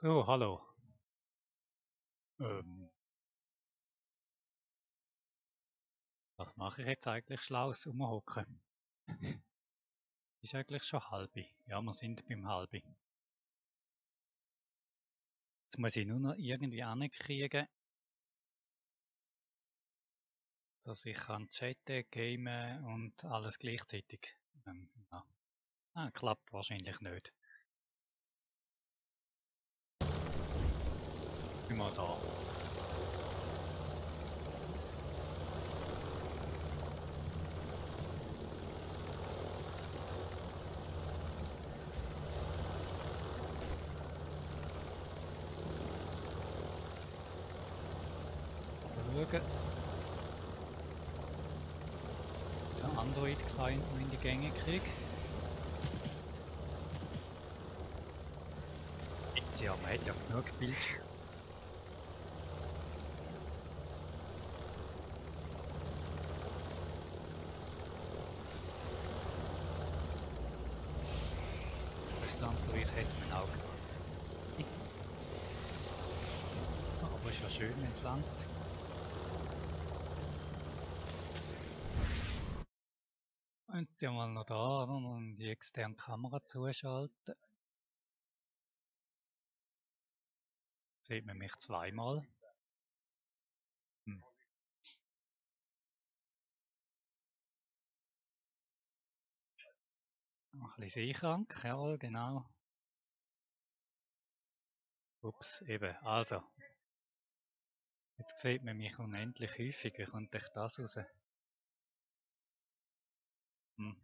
So, hallo. Ähm, Was mache ich jetzt eigentlich Schlaues rumhocken? Ist eigentlich schon halbi. Ja, wir sind beim halbi. Jetzt muss ich nur noch irgendwie ankriegen, dass ich kann chatten, gamen und alles gleichzeitig. Ja. Klappt wahrscheinlich nicht. Bin mal da. Schauen. Den Android-Client noch in die Gänge kriege. Jetzt ja, man hat ja genug Bild. Interessanterweise hat man auch genug. Aber ist ja schön, wenn es langt. Und ja mal noch da und die externe Kamera zuschalten. Sieht man mich zweimal. Hm. Ein bisschen seekrank, jawohl, genau. Ups, eben, also. Jetzt sieht man mich unendlich häufig. Wie kommt euch das raus? Hm.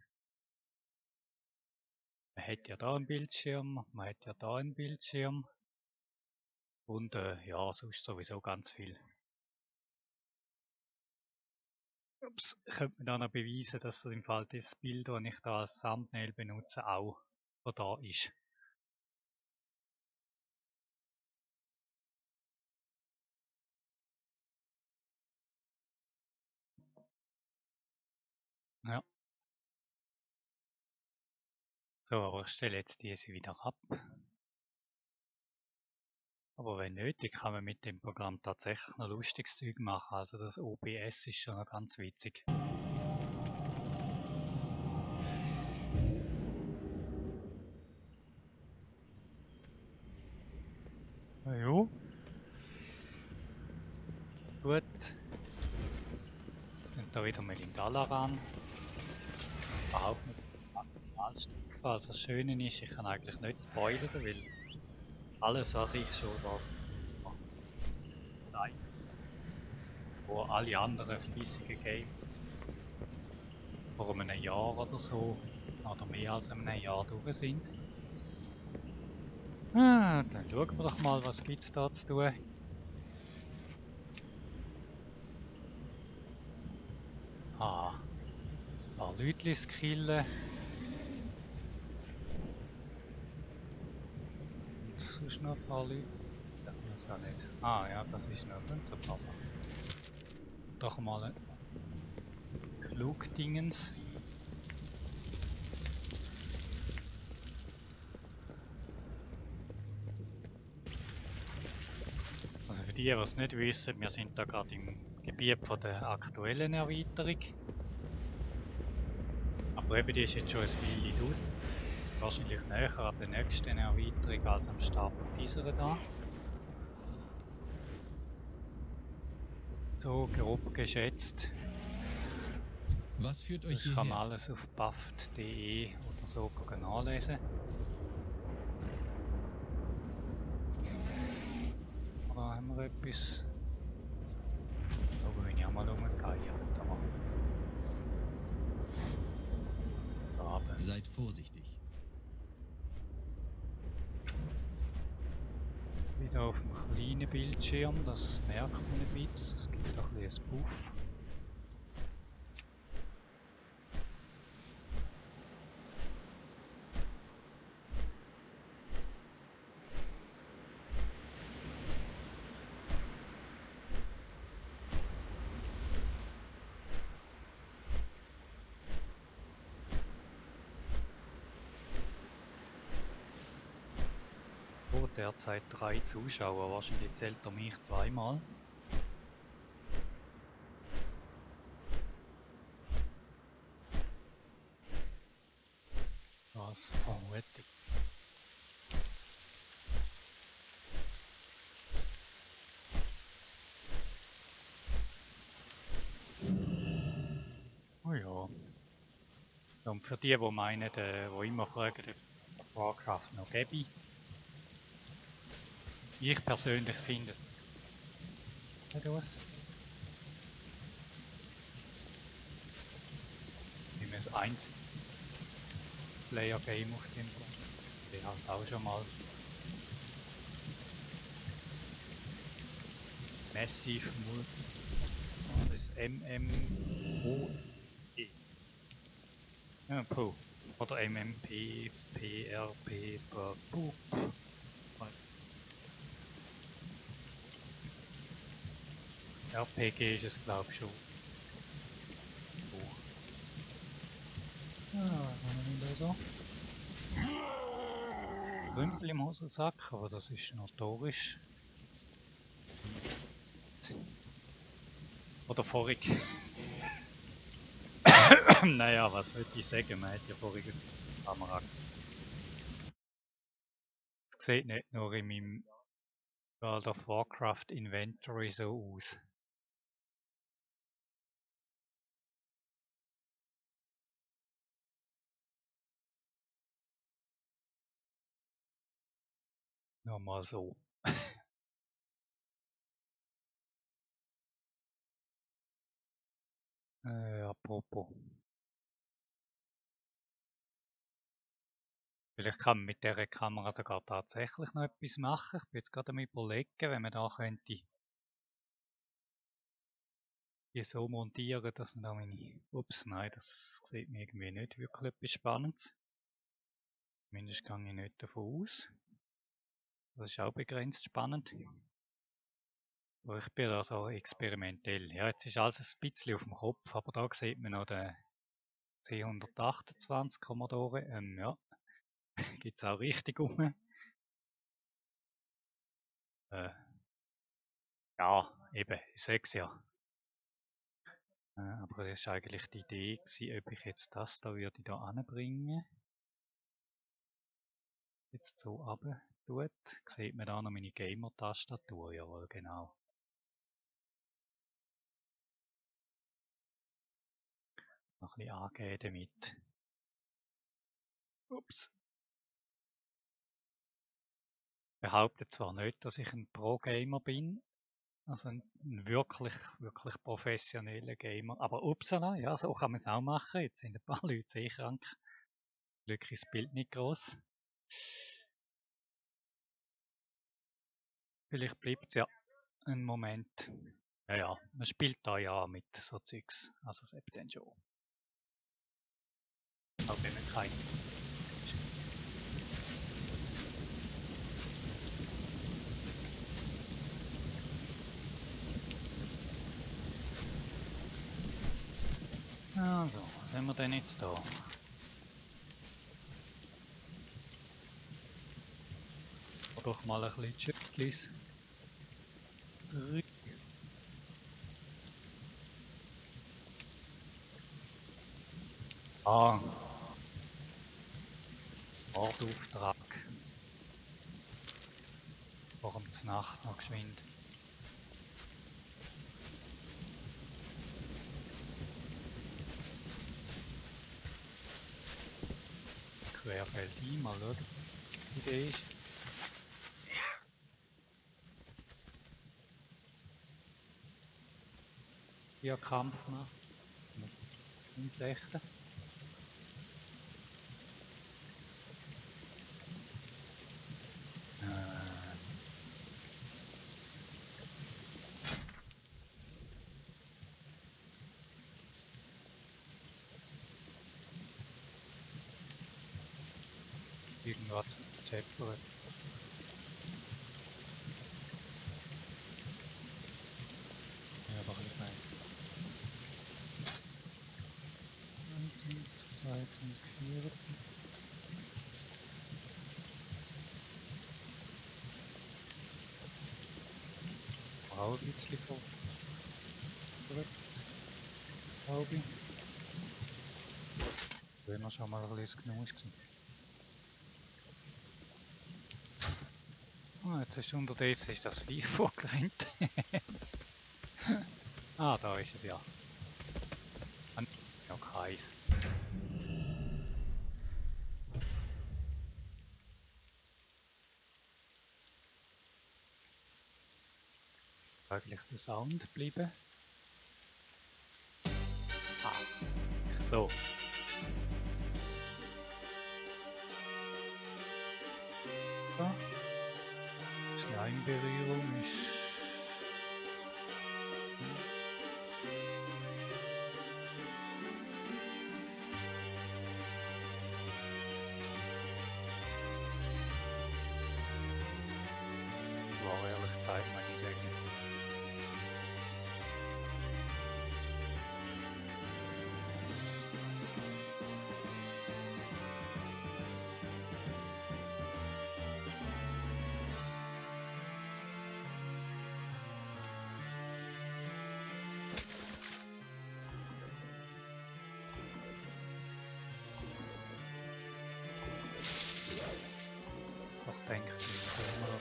Man hat ja da einen Bildschirm, man hat ja da einen Bildschirm. Und ja, sonst sowieso ganz viel. Ups, könnte man da noch beweisen, dass das im Fall das Bild, das ich da als Thumbnail benutze, auch von da ist. Ja. So, aber ich stelle jetzt diese wieder ab. Aber wenn nötig, kann man mit dem Programm tatsächlich noch lustiges Zeug machen. Also das OBS ist schon noch ganz witzig. Na ja. Gut. Sind da wieder mal in Dalaran. Überhaupt nicht Maximalstufe. Also das Schöne ist, ich kann eigentlich nicht spoilern, weil alles, was ich schon da zeige, wo alle anderen fleissigen Games vor einem Jahr oder so, oder mehr als einem Jahr durch sind. Dann schauen wir doch mal, was gibt's da zu tun. Ein paar Leute skillen. Und sonst noch ein paar Leute. Das muss ja nicht. Ja, das ist noch so ein Passer. Doch mal ein Flugdingens. Also für die, die es nicht wissen, wir sind da gerade im Gebiet von der aktuellen Erweiterung. Aber eben die ist jetzt schon ein Weile aus. Wahrscheinlich näher an der nächsten Erweiterung als am Start von dieser da. So grob geschätzt. Was führt euch hierher? Das kann man alles auf buffed.de oder so nachlesen. Oder haben wir etwas? Da bin ich auch mal rumgeiert. Aber Seid vorsichtig. wieder auf dem kleinen Bildschirm, das merkt man ein bisschen. Es gibt auch ein bisschen Buff. derzeit 3 Zuschauer. Wahrscheinlich zählt er mich zweimal. Was vermute ich? Oh ja. Und für die meinen, die immer fragen, ob Warcraft noch gäbe. Ich persönlich finde es nicht aus. Wie man es Player-Game auf dem Punkt. Die halt auch schon mal Massive Multi. Das ist MMOE. Ja, Pro. Oder MMP, PRP, PRP. RPG ist es, glaube ich, schon. Ja, was haben wir denn da so? Rümpel im Hosensack, aber das ist notorisch. Oder vorig. Naja, was würde ich sagen? Man hat ja vorige Kamera. Das sieht nicht nur in meinem World of Warcraft Inventory so aus. Nur mal so. Apropos. Vielleicht kann man mit dieser Kamera sogar tatsächlich noch etwas machen. Ich bin jetzt gerade am Überlegen, wenn man da könnte die so montieren, dass man da meine... Ups, nein, das sieht mir irgendwie nicht wirklich etwas Spannendes. Zumindest gehe ich nicht davon aus. Das ist auch begrenzt spannend. Aber ich bin da so experimentell. Ja, jetzt ist alles ein bisschen auf dem Kopf, aber da sieht man noch den C128 Commodore. Ja, gibt es auch richtig rum. Ja, eben, ich sage es ja. Aber das war eigentlich die Idee, gewesen, ob ich jetzt das da würde da anbringen. Jetzt so runter tut. Sieht man da noch meine Gamer-Tastatur? Jawohl, genau. Noch ein bisschen angeben damit. Ups. Ich behaupte zwar nicht, dass ich ein Pro-Gamer bin, also ein wirklich, wirklich professioneller Gamer, aber upsala, ja, so kann man es auch machen. Jetzt sind ein paar Leute seekrank. Glück ist das Bild nicht groß. Vielleicht bleibt es ja ein Moment. Ja, ja, man spielt da ja mit so Zeugs, also selbst dann schon. Auch wenn man kein... Also, was haben wir denn jetzt da? Doch mal ein bisschen Schüttlis. Ah. Mordauftrag. Warum zur Nacht noch geschwind? Querfeld ein, mal schauen, wie die Idee ist. Hier Kampf machen. Mit Flechten. Irgendwas scheppert. Ja, aber ein bisschen. 22, 24. auch ein bisschen vor. Glaube ich. Wenn wir schon mal ein bisschen genug gewesen. Ah, jetzt ist unterdessen das Vieh vorgerannt. Ah, da ist es ja. Ja, keins. Eigentlich der Sound bleiben. Ah, so. Da. Schleimberührung ist. Das war ehrlich gesagt meine Säge. Ich denke, das ist immer.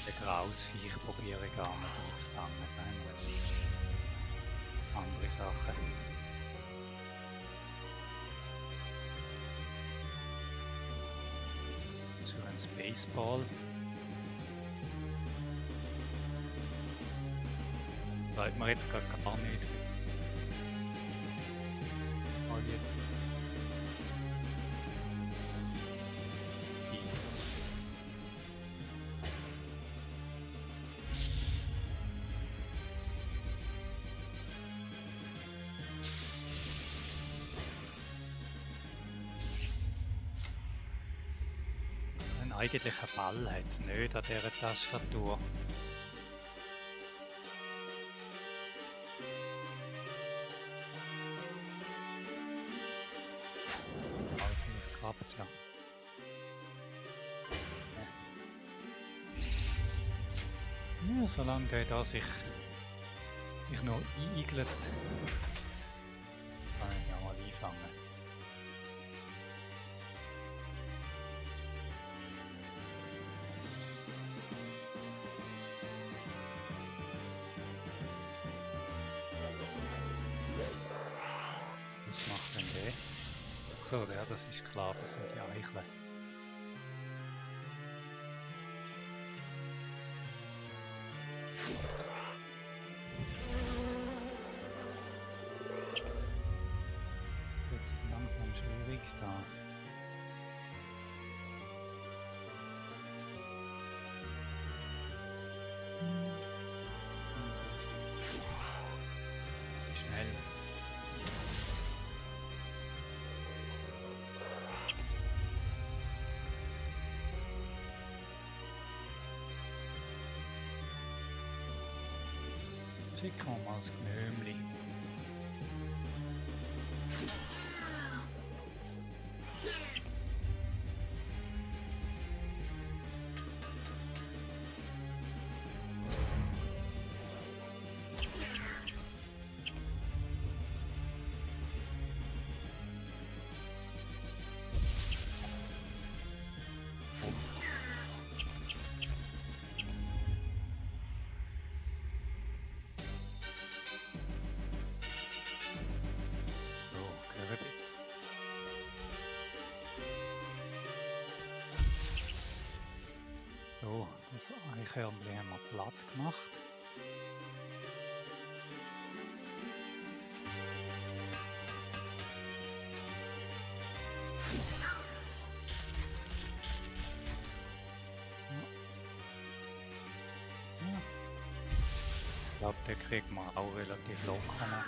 Ein graues Viech probiere ich gar nicht einzufangen. Da haben wir jetzt andere Sachen. Was für ein Spaceball. Sagt man jetzt gerade gar nicht. Mal jetzt. Ziel. So einen eigentlichen Ball hat es nicht an dieser Tastatur. Aber vielleicht klappt es ja. Ja, solange der da sich noch einigelt, kann ich ja mal einfangen. Was macht denn der? So, ja, das ist klar, das sind die Eicheln. Jetzt langsam schwierig da. Schnell. Schicken wir mal das Gnömli. So, gehört bitte. So, das Eichhörnchen haben wir platt gemacht. Ja. Ich glaube, den kriegt man auch relativ locker noch.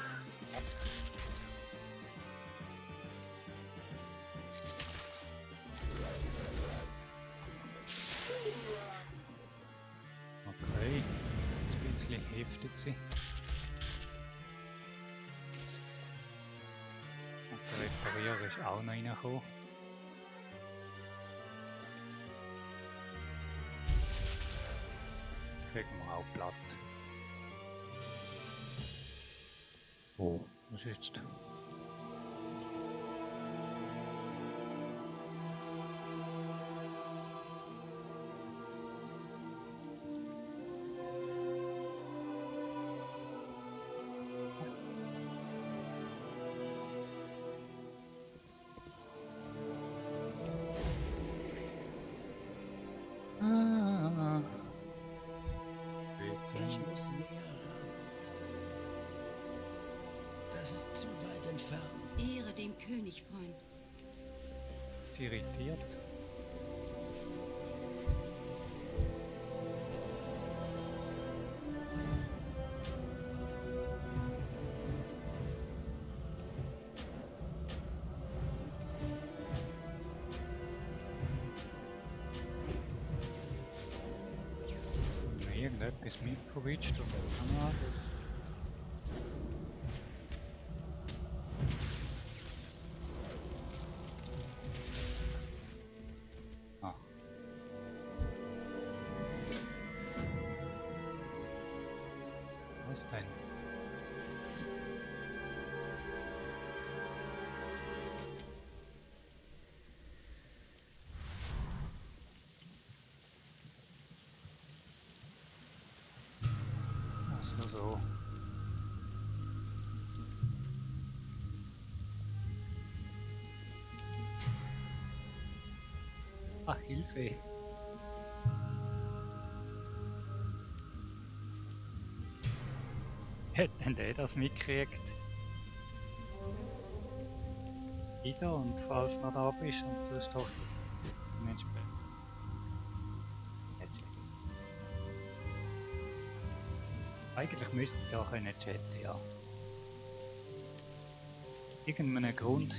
Okay, jetzt ein bisschen vergiftet gewesen. Und der Reparierer ist auch noch reingekommen. Kriegen wir auch platt. Oh, was ist jetzt? Ich muss näher ran. Das ist zu weit entfernt. Ehre dem König, Freund. Ist irritiert. Irgendetwas mitverwitscht und jetzt haben wir ah. Was denn? So. Ach, Hilfe! Hätte denn der das mitgekriegt? Wieder und falls du noch da bist und sonst doch Mensch. Eigentlich müsste ich da können chatten, ja. Irgendeinen Grund.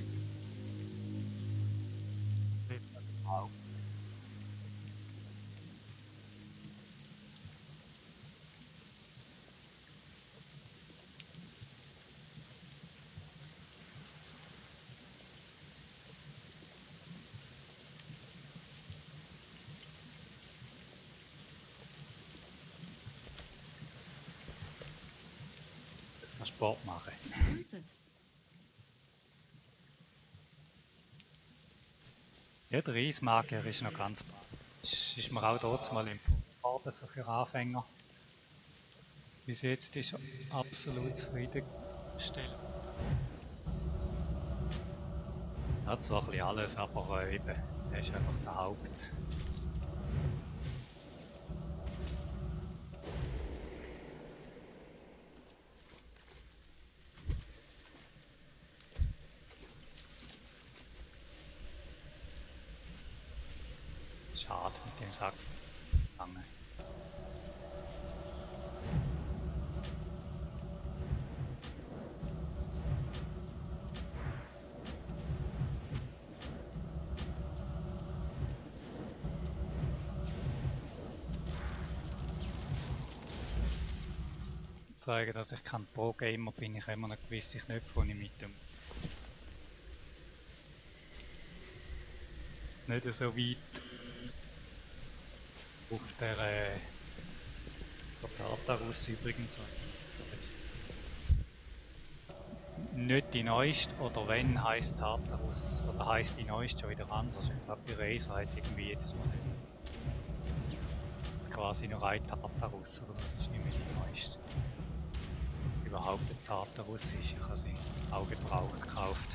Sport machen. Grüße. Ja, der Eismagier ist noch ganz brav. Ist mir auch dort mal empfohlen, so für Anfänger. Bis jetzt ist er absolut zufriedengestellt. Er hat zwar ein bisschen alles, aber eben, er ist einfach der Haupt. Schade mit dem Sack. Lange. Zu zeigen, dass ich kein Pro-Gamer bin, ich immer noch gewisse Knöpfe, die ich mit dem nicht so weit auf der Tartarus übrigens. Nicht die neueste, oder wenn heisst Tartarus, oder heisst die neueste schon wieder anders. Ich glaube, die Razer hat irgendwie jedes Mal quasi nur ein Tartarus, aber das ist nicht mehr die neueste. Überhaupt ein Tartarus ist, ich habe sie auch gebraucht gekauft.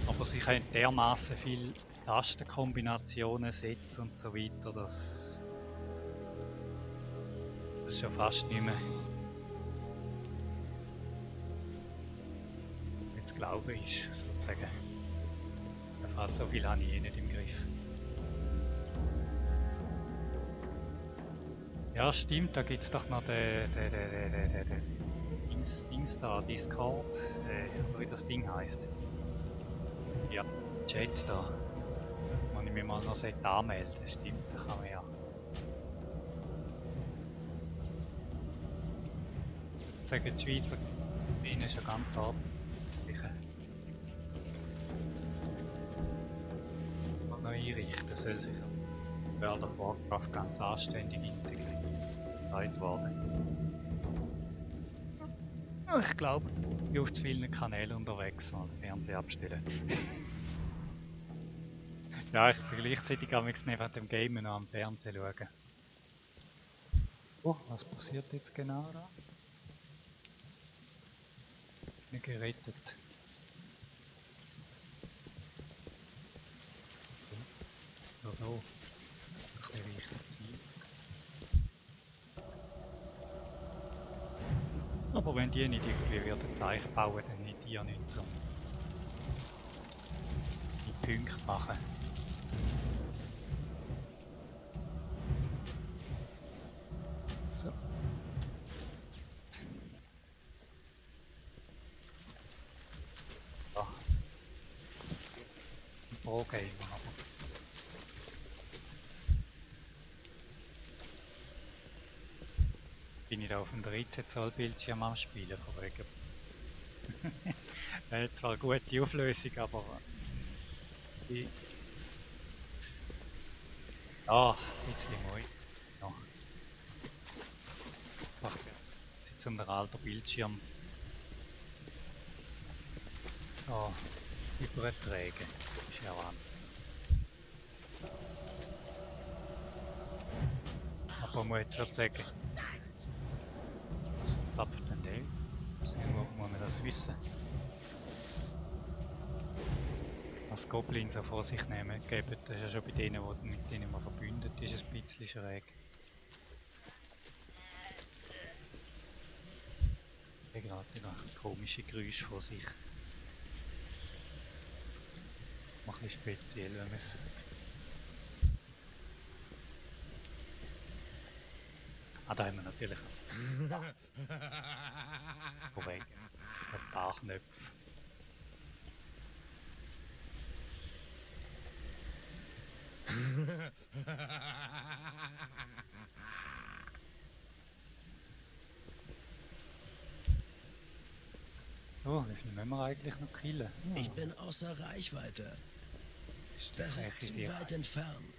Aber sie können dermaßen viele Tastenkombinationen setzen und so weiter, dass das schon fast nicht mehr jetzt glaube ich, sozusagen. Fast so viel habe ich nicht im Griff. Ja, stimmt, da gibt es doch noch den Dings da, Discord, oder wie das Ding heißt. Ja, Chat da. Wenn ich mich mal noch anmelden, stimmt, da kann man ja. sagen, die Schweizer Kabine ist ja ganz ordentlich. Und noch einrichten soll sich World of Warcraft ganz anständig integriert worden. Ich glaube, ich bin auf zu vielen Kanälen unterwegs und den Fernseher abstellen. Ja, ich bin gleichzeitig neben dem Game noch am Fernsehen schauen. Oh, was passiert jetzt genau da? Bin gerettet. Oder so. Ein bisschen richtig Zeit. Aber wenn die nicht irgendwie würden Zeichen bauen, dann hätte ich ja nicht so die Punkte machen. So. Ja. Ein Pro-Gamer aber. Bin ich da auf dem 13 Zoll Bildschirm am Spielen von wegen. Er hat zwar eine gute Auflösung, aber ich... Ah, ein bisschen neu. Ja. Einfach seit ein alter Bildschirm übertragen. Ist ja wahr. Aber man muss jetzt gerade sagen, was verzapft denn der? Muss man das wissen? Was Goblins so vor sich nehmen, geben, das ist ja schon bei denen, mit denen man verbündet ist, ein bisschen schräg. Ich gerade komische Geräusche vor sich. Macht ein bisschen speziell, wenn man es... Ah, da haben wir natürlich noch. Von wegen. Ein paar Knöpfe. Oh, wie viel müssen wir eigentlich noch killen? Oh. Ich bin außer Reichweite. Das ist zu weit entfernt.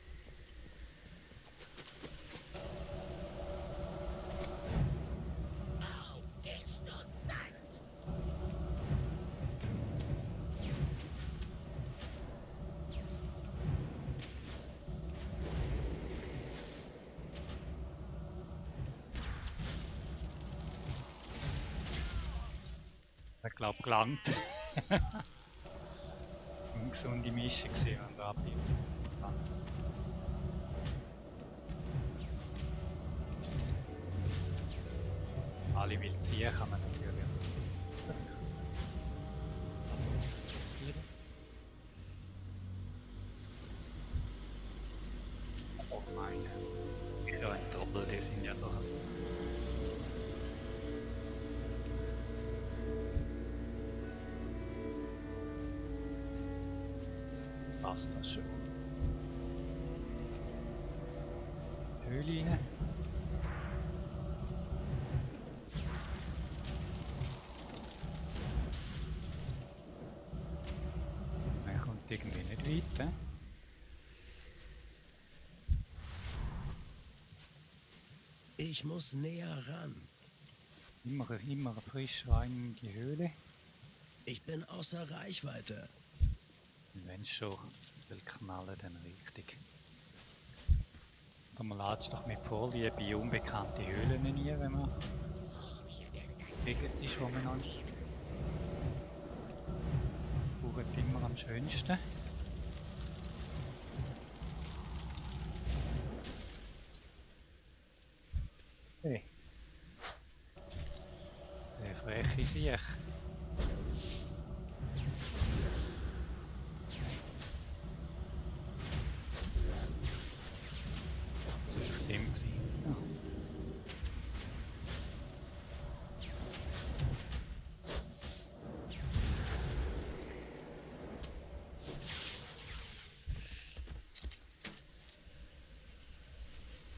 Ich glaube, gelangt. Ungesunde Mischung gesehen, wenn da abbiegt. Alle will ziehen, kann man natürlich. Oh meine. Ja, ein Doppel, die sind ja doch. Passt das schon. Höhle rein. Man kommt irgendwie nicht weiter. Ich muss näher ran. Immer frisch rein in die Höhle. Ich bin außer Reichweite. Und wenn es schon will knallen, dann richtig. Oder man latscht doch mit Vorliebe in unbekannte Höhlen rein, wenn man ist, wo man noch nicht. Braucht immer am schönsten. Hey. Der freche Sieg. Das war schlimm gewesen.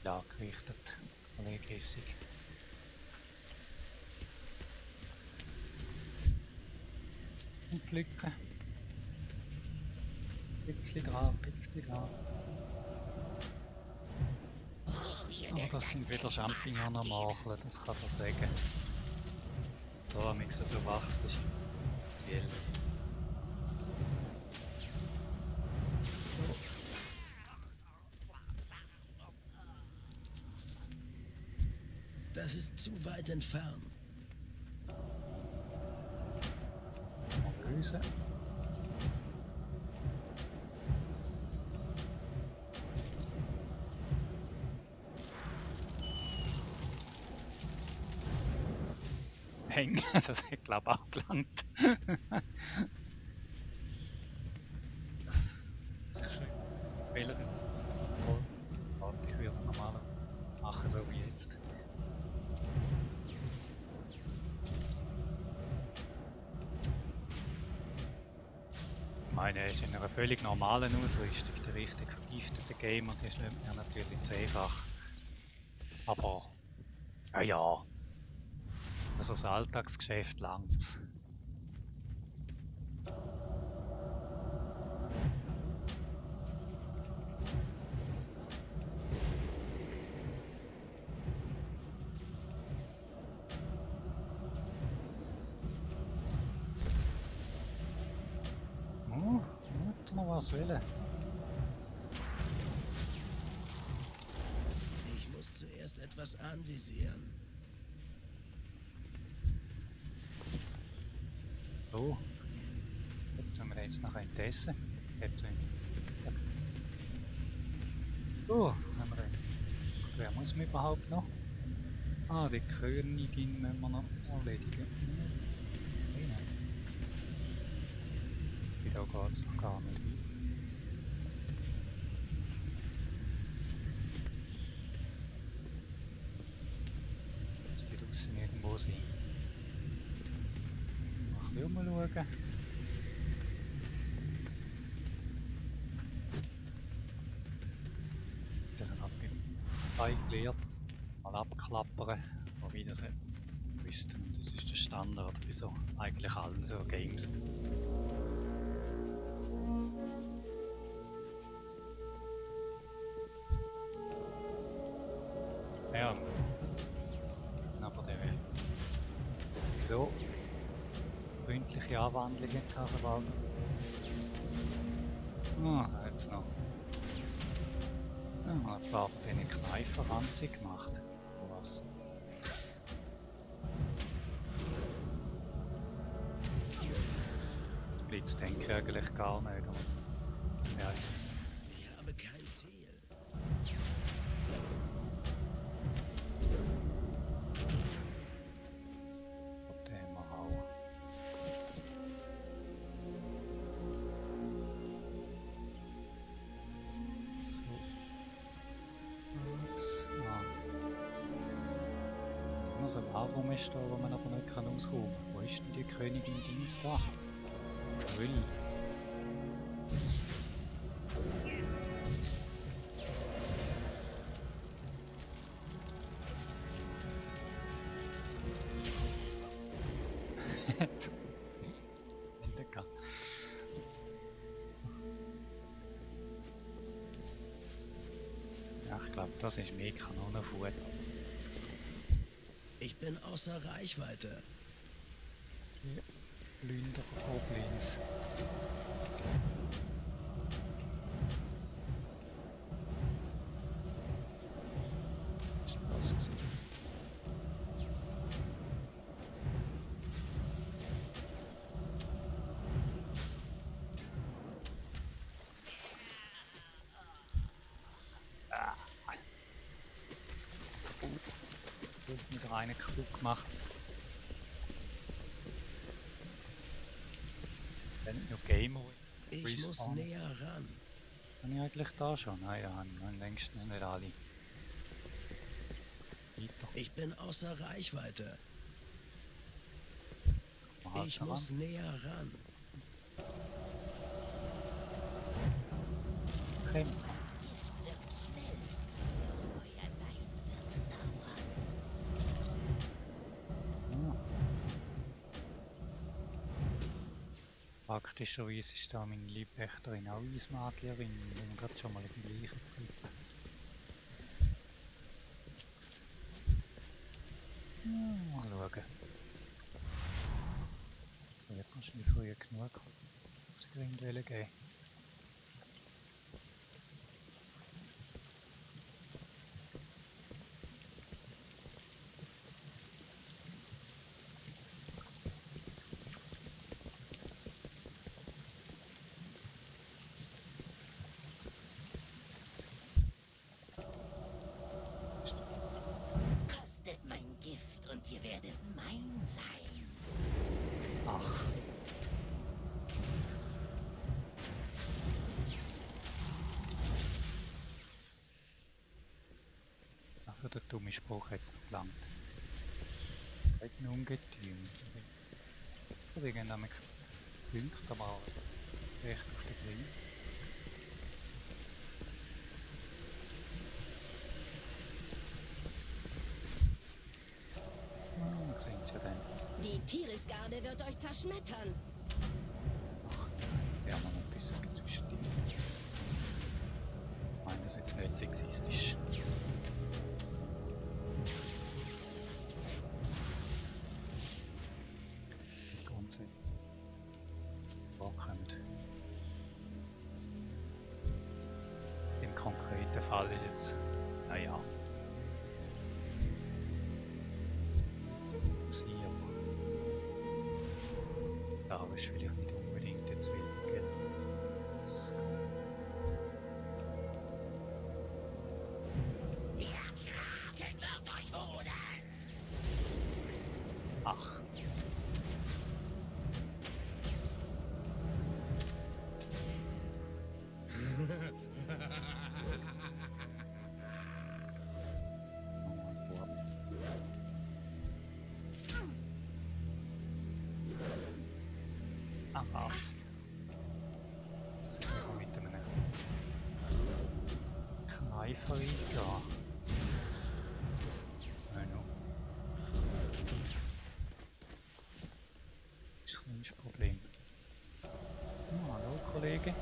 Ja. Ja, gerichtet. Kollege Essig. und pflücken. Ein bisschen dran, ein bisschen dran. Aber das sind wieder Champignon am Macheln, das kann ich sagen. Dass da am so wachsen ist speziell. Das ist zu weit entfernt. Mal lösen. Peng, das hat glaube ich auch gelangt. Das ist schön. Fehler. Voll. Warte, ich würde es normal machen, so wie jetzt. Ich meine, er ist in einer völlig normalen Ausrüstung, der richtig vergiftete Gamer, der schlägt mir natürlich zehnfach. Aber, ja ja, also das Alltagsgeschäft langt's. Muss noch was wählen. Ich muss zuerst etwas anvisieren. So. Gut, wenn wir jetzt noch essen. So, was haben wir denn? Wer muss man überhaupt noch? Ah, die Königin müssen wir noch erledigen. Wieder geht es noch gar nicht. Jetzt die draussen irgendwo sein. Noch ein bisschen umschauen. Jetzt ist er noch beim gelehrt. Mal abklappern. Wobei das hat gewusst. Das ist der Standard. Wieso eigentlich allen so Games. Ja. Aber der will so freundliche Anwandlungen verwalten. Ah, da hat es noch ein paar von diesen Kneiferranzen gemacht. Was? Das Blitz denke ich eigentlich gar nicht. Das wäre Ich habe kein Ziel. den wir hauen. So. Ups. Ah. Da muss ein Warum ist da, wo man aber nicht auskommen kann. Wo ist denn die Königin Dienst da? Will. Ja, ich glaube, das ist mehr Kanonenfutter. Ich bin außer Reichweite. Blünder Goblins. Ist das gewesen? Wieder einen kaputt gemacht. Wenn noch Gamer. Ich muss näher ran. Bin ich eigentlich da schon? Nein, ja, dann längstens nicht alle. Weiter. Ich bin außer Reichweite. Ich Ran. muss näher ran. Kämpfen. Praktischerweise ist da meine Liebwächterin auch Eismagierin, wenn wir gerade schon mal auf dem gleichen Trip. Mal schauen. So, jetzt kannst du mir früher genug auf die Grindwelle geben. Kostet mein Gift und ihr werdet mein sein. Ach. Für den dummen Spruch hat es noch gelangt. Ein Ungetüm. Die gehen nämlich Punkte mal recht auf den Grün. Wir sehen sie dann. Die Tirisgarde wird euch zerschmettern. Ach, wir haben noch ein bisschen zwischen die. Ich meine das jetzt nicht sexistisch. Grundsätzlich. Vorkommt. Im konkreten Fall ist es, naja. Sie aber. Da ist vielleicht nicht unbedingt jetzt wild, gell? Das ach. Ah, was? Das ist ja mit einem Kneifer eingehen. Menno. Das ist ein kleines Problem. Oh, hallo, Kollege.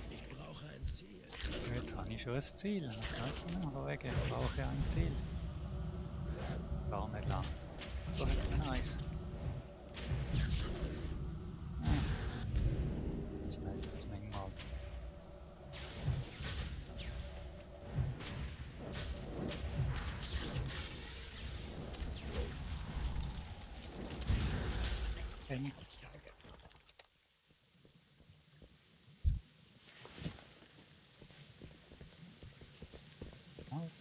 Ich brauche ein Ziel. Jetzt habe ich schon ein Ziel. Was soll's denn? Aber wegen, ich brauche ein Ziel. Gar nicht lang. So hat man eins. Jetzt meldet es manchmal. Seng. Halt.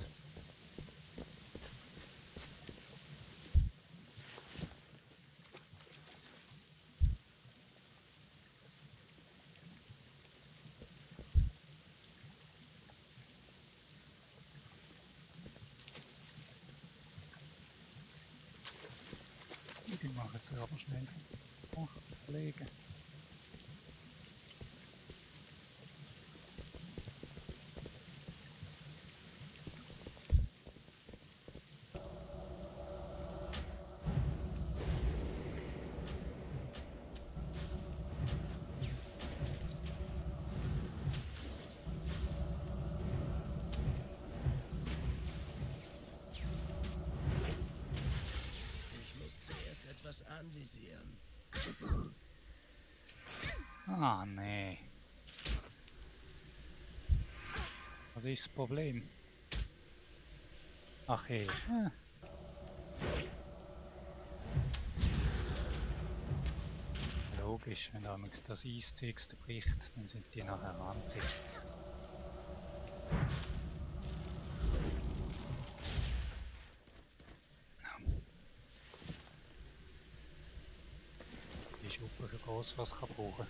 Die machen jetzt aber schnell. Ach, Kollege. Ich muss zuerst etwas anvisieren. Ah, nee. Was ist das Problem? Ach hey. Logisch, wenn damals das Eiszeug bricht, dann sind die nachher ranzig. Die ist super für groß, was kann brauchen.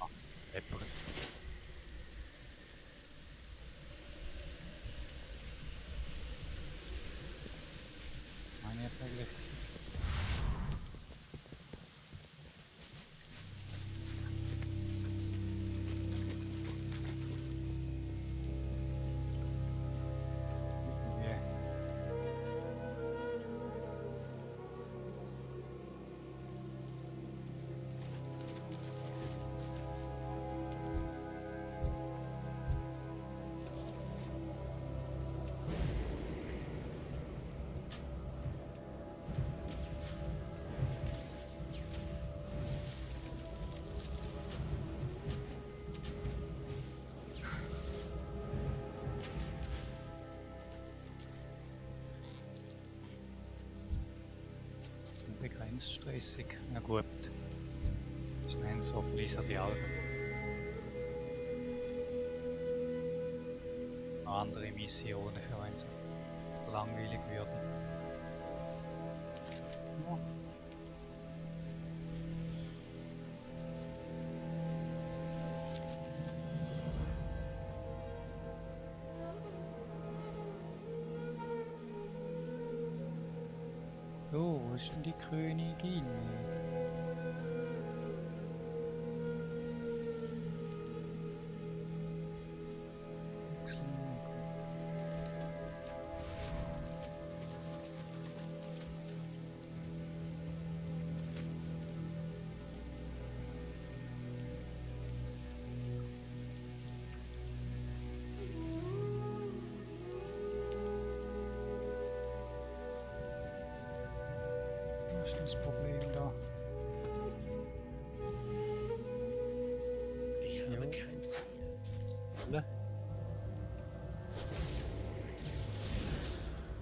Ah, Pepper. Meine jetzt eigentlich. begrenzt stressig. Na gut. Ich nenne es so Blizzard die Alben. Andere Missionen für einen so langweilig würden. Ja. So, wo ist denn die Königin? Was ist das Problem da? Ich habe kein Ziel. Alle?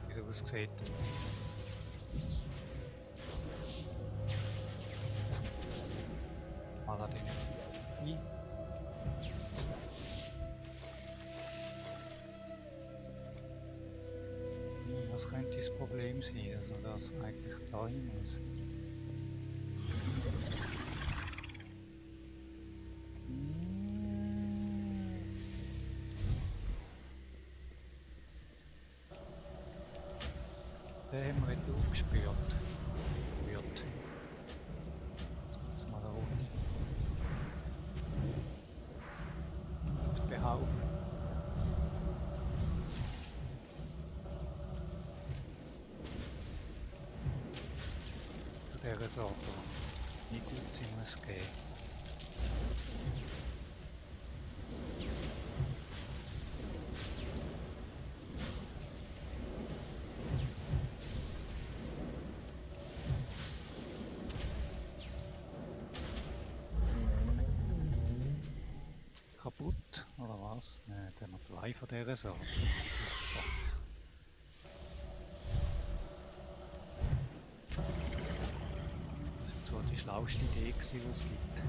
Wie so aussieht. Paladin. I. Was könnte das Problem sein, dass er das eigentlich dahin muss? Den haben wir jetzt aufgespürt. Jetzt mal eine Runde. Jetzt behaupten. Zu dieser Sorte, wie gut sie muss gehen. Kaputt, oder was? Ne, jetzt haben wir zwei von dieser Sorte. Super. Das ist so die schlauste Idee gewesen, die es gibt.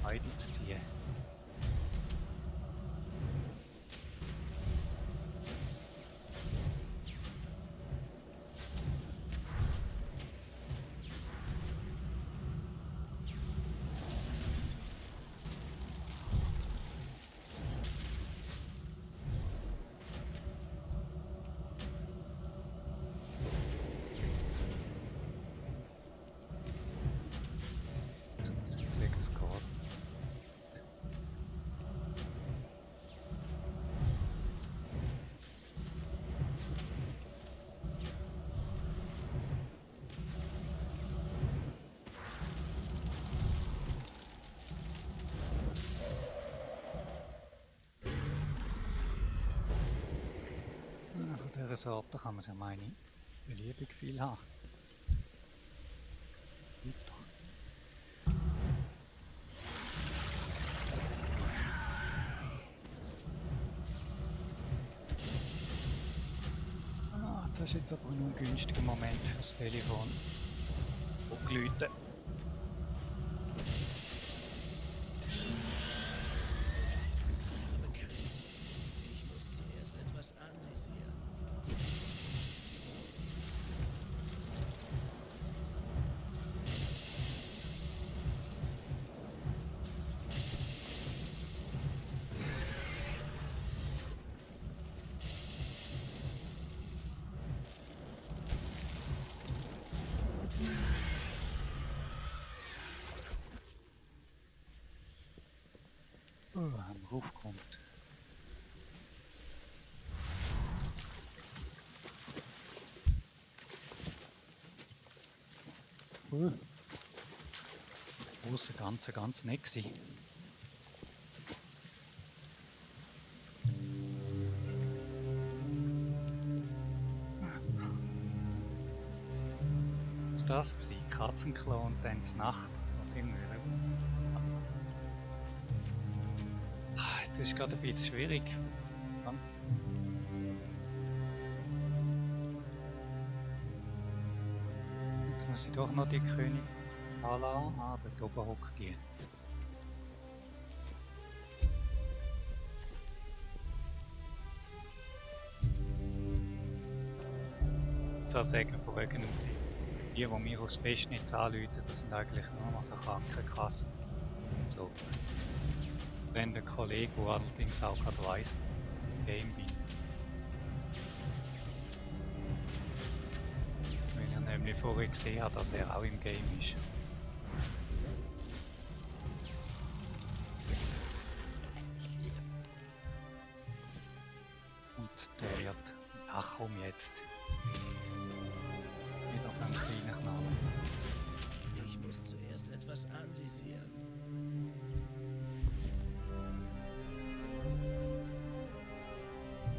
Beide zu ziehen. Jetzt muss ich sagen, es geht. Ja, von dieser Sorte kann man ja meine beliebig viel haben. Weiter. Ah, das ist jetzt aber nur ein günstiger Moment fürs Telefon. Und Leute. Ich habe kein Ziel. Ich muss zuerst etwas anvisieren. Wenn man raufkommt. Große Ganze ganz nett gewesen. Was war das gewesen? Katzenklo und dann die Nacht. Oder irgendwie. Jetzt ist es gerade ein bisschen schwierig. doch noch die König Ala. Ah, dort oben hockt die. So sagen von wegen die mir aufs Festnetz anrufen, das sind eigentlich nur noch so Krankenkassen. So. Wenn der Kollege, der allerdings auch gerade weiss, Game bin. Weil ich nämlich vorher gesehen habe, dass er auch im Game ist. Und der wird, ach komm jetzt. Wieder so ein kleiner Knall. Ich muss zuerst etwas anvisieren.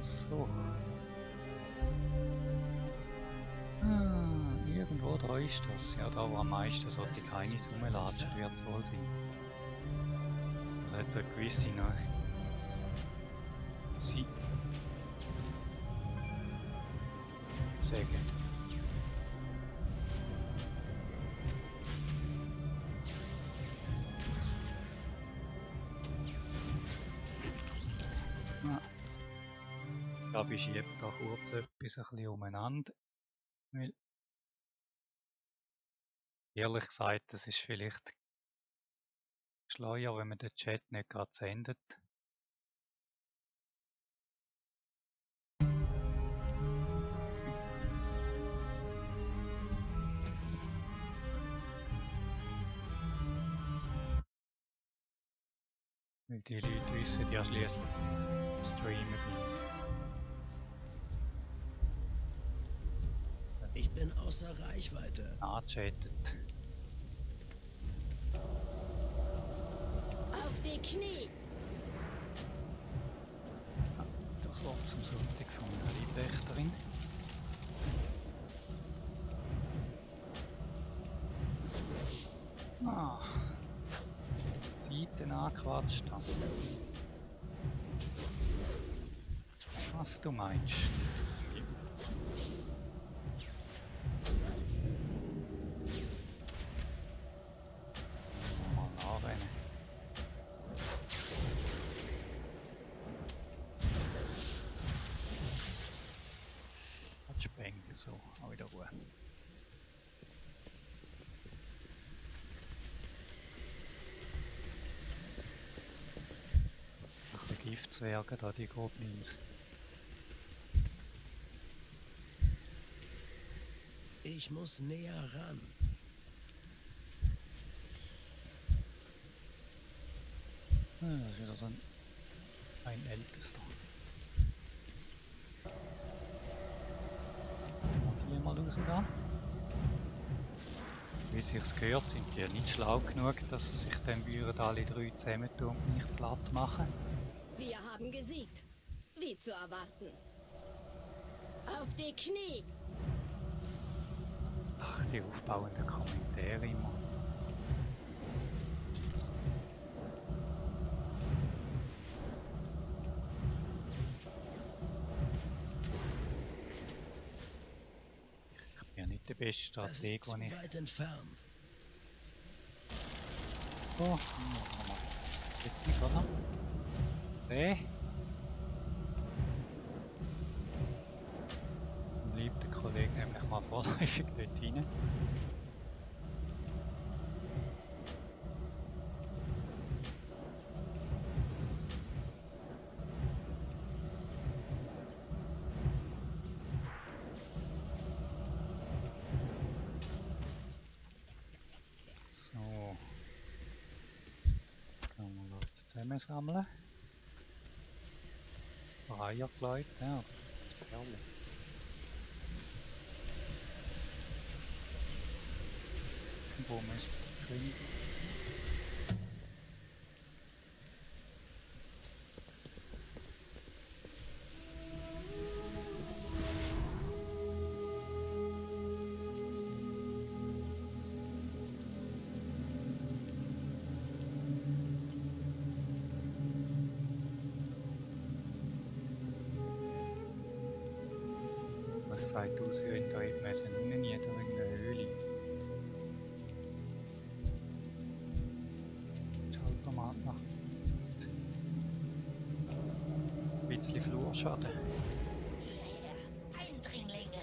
So. Ah, irgendwo da ist das. Ja, da wo am meisten sollte keine rumlatschen, wird es wohl sein. Das hat so eine gewisse Säge. Ja. Ich glaube, ich schiebe da kurz etwas ein bisschen umeinander. Weil, ehrlich gesagt, das ist vielleicht schleuer, wenn man den Chat nicht gerade sendet. Weil die Leute wissen ja schließlich, im Streamen bin. Ich bin außer Reichweite. Chattet. Auf die Knie! Das Wort zum Sonntag von einer Leibwächterin. Ah. Zeiten angequatscht haben. Was du meinst? Mal nachrennen. Hat Spengel, so, auch wieder Ruhe. Giftzwerge da, die Goblins. Ich muss näher ran. Das ist wieder so ein Ältester. Und hier mal raus da. Wie sich's gehört, sind die nicht schlau genug, dass sie sich dann würden alle drei zusammentun und mich platt machen. Wir haben gesiegt. Wie zu erwarten. Auf die Knie! Ach, die aufbauenden Kommentare immer. Ich bin ja nicht der beste Strateg, Das ist den ich... zu weit entfernt. Oh, jetzt nicht, oder? Nee. Dann bleibt der Kollege nämlich mal vorläufig dort rein. So. Können wir das zusammensammeln. Eierkleid, ja, oder das Perle. Wo man ist drin. Sieht aus, wie wenn da eben eine Sonne nie wegen einer Höhle. gerade noch. Ein bisschen Flurschaden. Eindringlinge!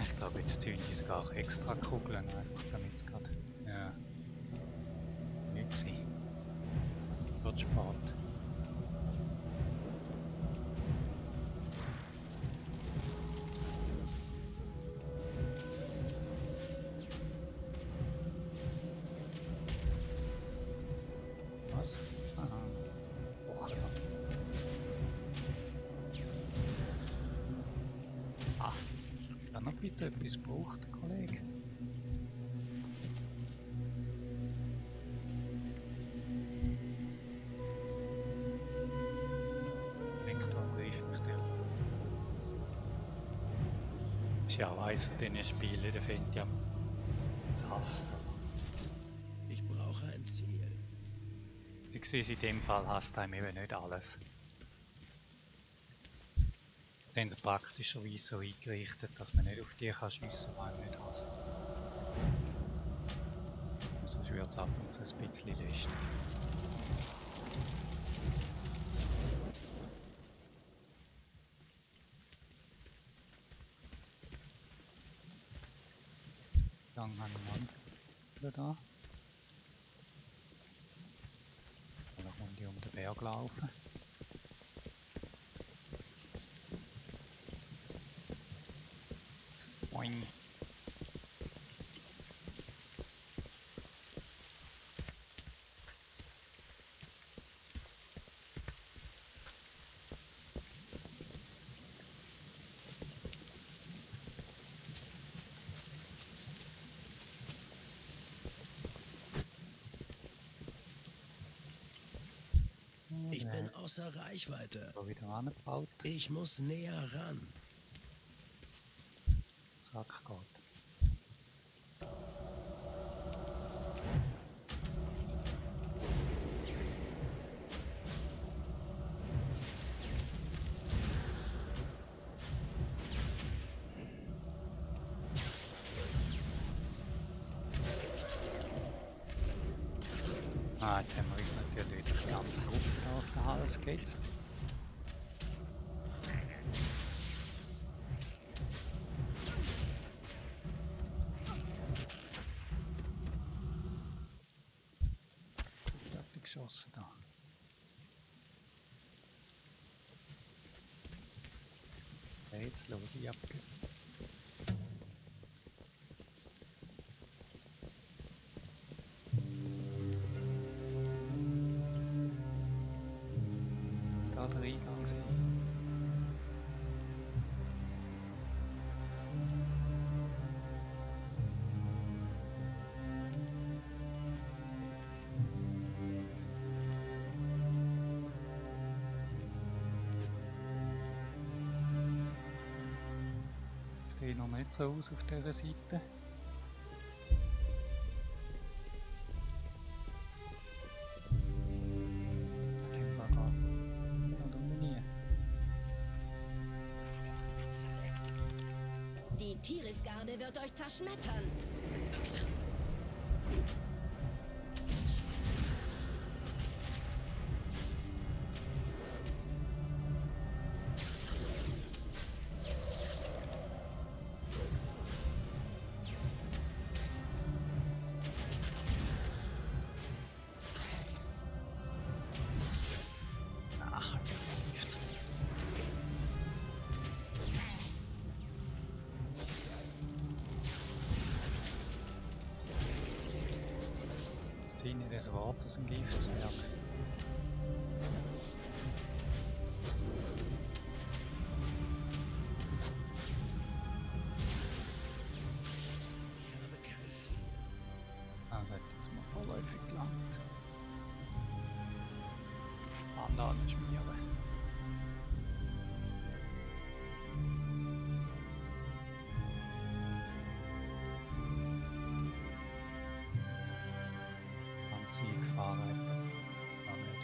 Ich glaube, jetzt zünden die sogar extra Kugeln, einfach damit es gerade nicht sein. Wird spät. Was? Aha. Wochenlang. Ah, dann noch bitte etwas braucht, Kollege. Ja, weiss von diesen Spielen, der findet ja das Hass. Ich brauche ein Ziel. Ich sehe, in dem Fall hasst einem eben nicht alles. Sie haben es praktischerweise so eingerichtet, dass man nicht auf die kann schiessen kann, wenn man nicht hasst. Sonst wird es ab und zu ein bisschen lästig. Dann habe ich einen Mann da. Eine Runde um den Berg laufen. Boing. Ich bin außer Reichweite. Da wieder angebaut. Ich muss näher ran. Zack, geht. Ah, jetzt haben wir uns natürlich die ganze Truppe auf den Hals gehetzt. Fertig geschossen da. Okay, jetzt los ich ab. Ist da der Eingang sein? Sieht noch nicht so aus auf dieser Seite. In dem Fall gar nie. Die Tirisgarde wird euch zerschmettern. Ach, das war nichts. Sinne des Wortes ein Giftswerk. Ich habe kein Ziel. Also hat jetzt mal vorläufig gelangt. Anderen schmieren. Ganz eingefahren hätte. Noch nicht.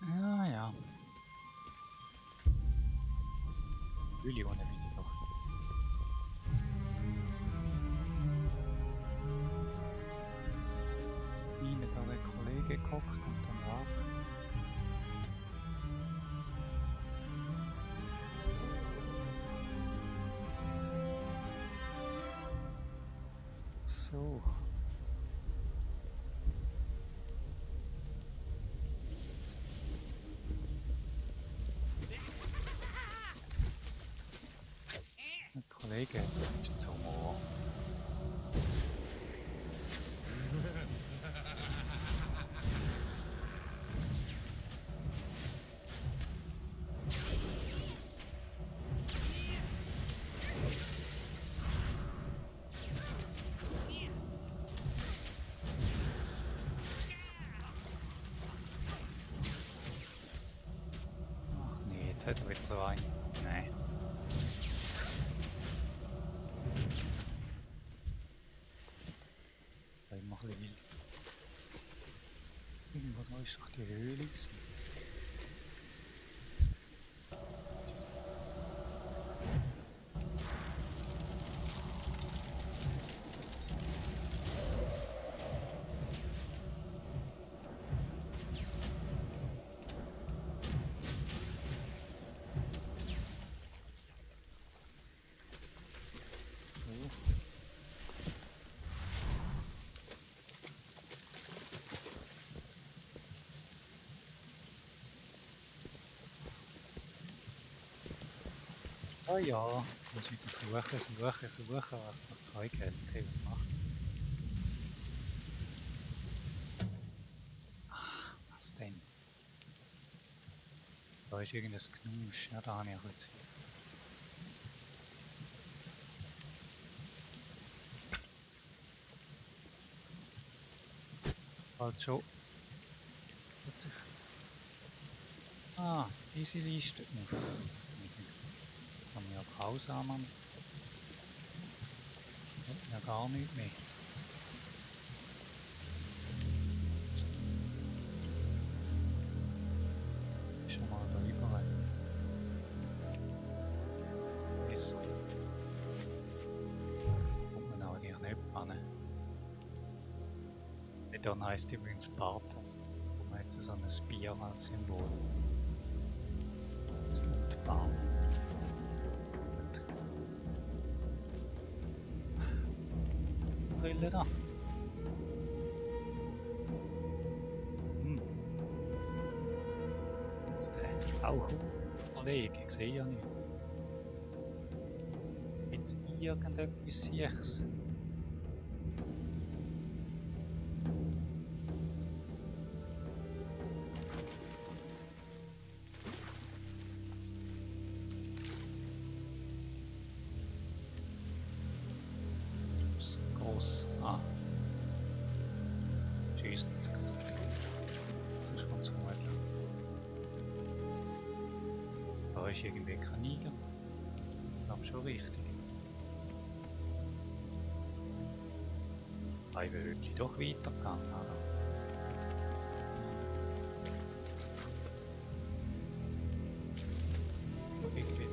Ja, ja. Höhle unten bin ich doch. Ihnen da ein Kollege gehockt und dann war. So. Ein Kollege ist zum Ohr. Ach nee, jetzt hat er wieder so ein. Nee. Immer ein bisschen wild. Irgendwo da ist doch die Höhle gewesen. So. Ah ja, ich muss wieder suchen, was das Zeug hat. Okay, was macht? Ach, was denn? Da ist irgendein Knusch, ja, da habe ich auch jetzt. Halt schon. Hat sich. Ah, diese Liste. Kann ich ja Pause anmachen. Ja, gar nicht mehr. Schon mal da rüber. Besser. Kommt man aber nicht ran. Dann heisst übrigens Papa. Wo man jetzt so ein Bier als Symbol. Das ist Baum. Gut. Brille da. Jetzt auch unterlegen, ich sehe ja nicht. Jetzt irgendetwas Sichs. Groß. Ah. Schießen, jetzt kann es nicht gehen. Das ist ganz vermutlich. Da ist irgendwie kein Niger. Ich glaube schon richtig. Ah, ich will wirklich doch weitergehen, oder? Irgendwie.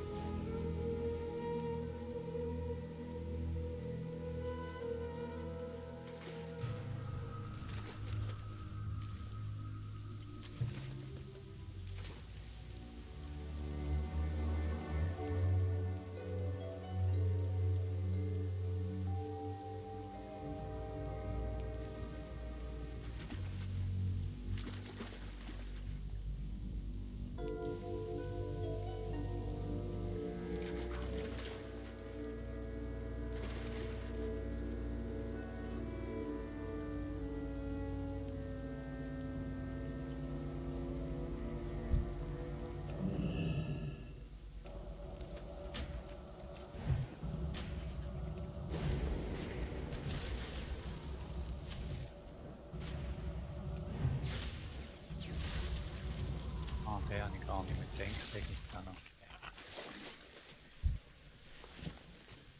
Ah, den habe ich gar nicht mehr gedacht, den gibt es auch noch.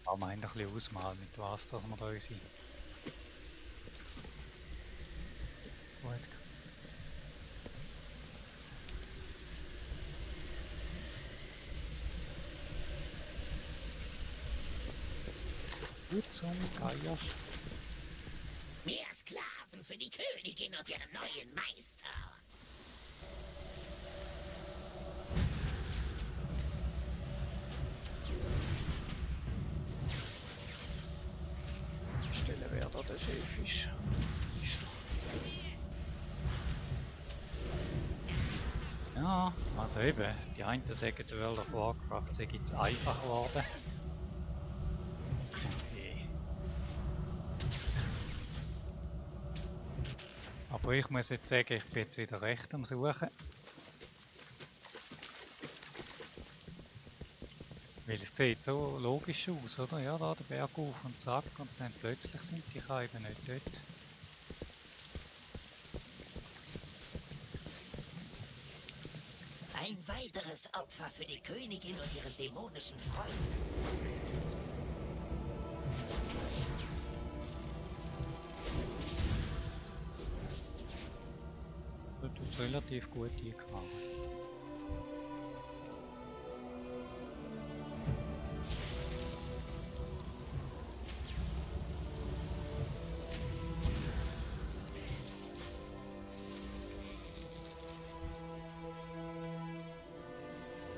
Aber wir haben ein bisschen ausmalen, mit was dass wir da unsere Gut. Gut zum Geier. Mehr Sklaven für die Königin und ihren neuen Meister. Stelle, wer da der Chef ist. Ist er. Ja, also eben, die einen sagen, die World of Warcraft sei jetzt einfach geworden. Okay. Aber ich muss jetzt sagen, ich bin jetzt wieder recht am Suchen. Weil es sieht so logisch aus, oder? Ja, da der Berg auf und zack, und dann plötzlich sind die Scheiben nicht dort. Ein weiteres Opfer für die Königin und ihren dämonischen Freund. Das ist relativ gut eingefahren.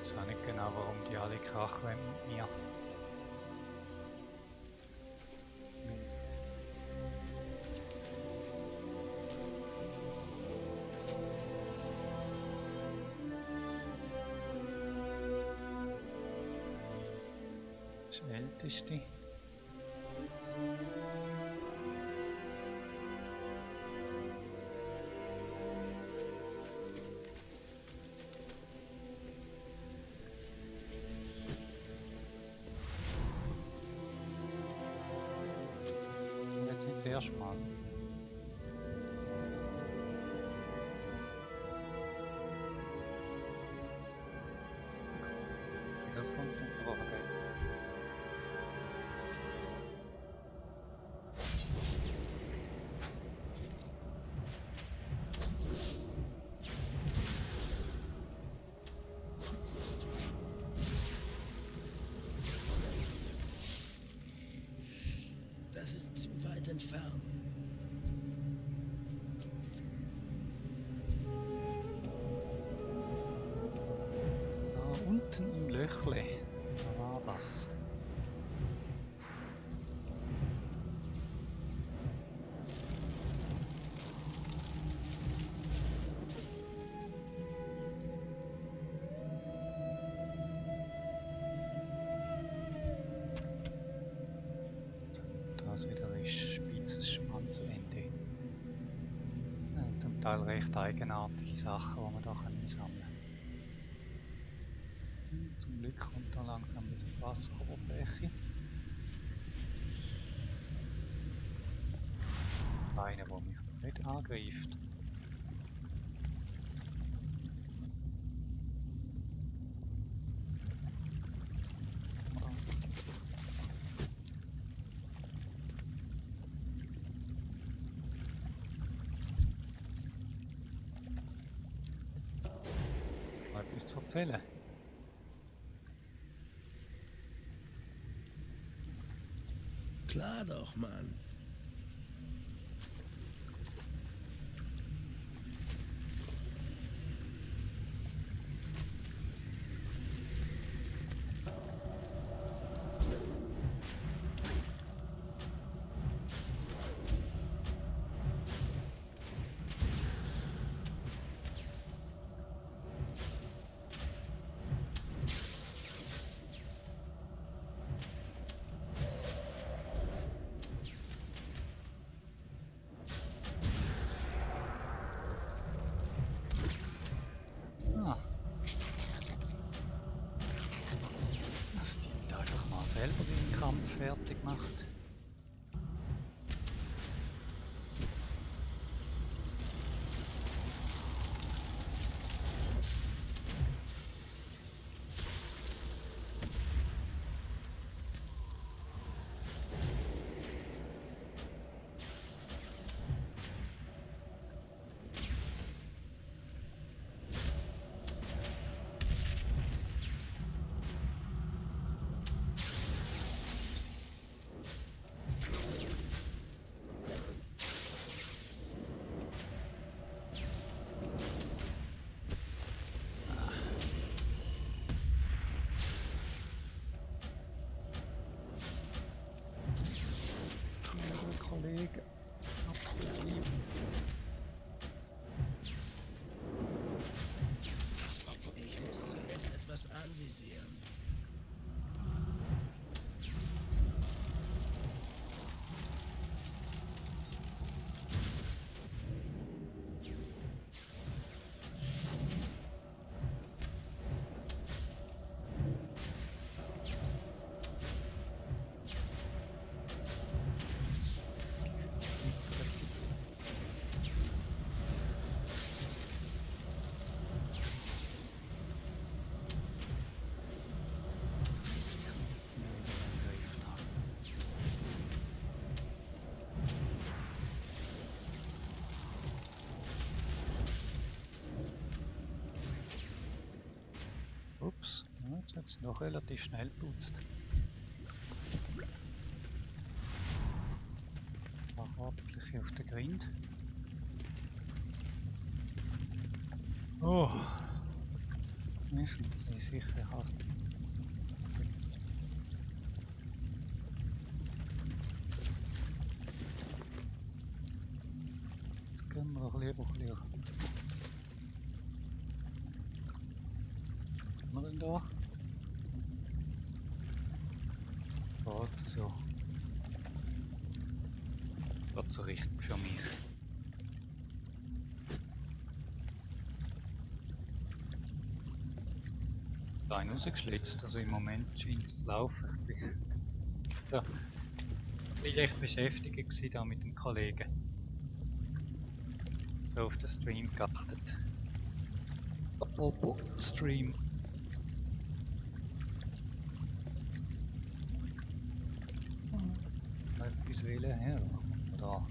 Ich weiß auch nicht genau, warum die alle krachen mit mir. Das ist der älteste. Jetzt sind sie erst mal. Das kommt uns aber vergessen. Das ist zu weit entfernt. Da unten im Löchle. Da war das. Da ist wieder ein spitzes Schwanzende. Ja, zum Teil recht eigenartige Sachen, die man da einsammeln kann. Zum Glück kommt da langsam wieder die Wasseroberfläche. Einer, der mich nicht angreift. Mal etwas zu erzählen. Klar doch, Mann. Ah. Das Team einfach mal selber den Kampf fertig macht. hat sie noch relativ schnell geputzt. War ordentlich auf der Grind. Oh! Müssen sie sicher haben. Jetzt gehen wir doch lieber ein bisschen. Was haben wir denn da? Geht so. Geht so richtig für mich. Rein rausgeschlitzt, also im Moment scheint es zu laufen. So, ich war echt beschäftigt gewesen da mit dem Kollegen. So auf den Stream geachtet. Apropos Stream. Etwas wählen her. Da.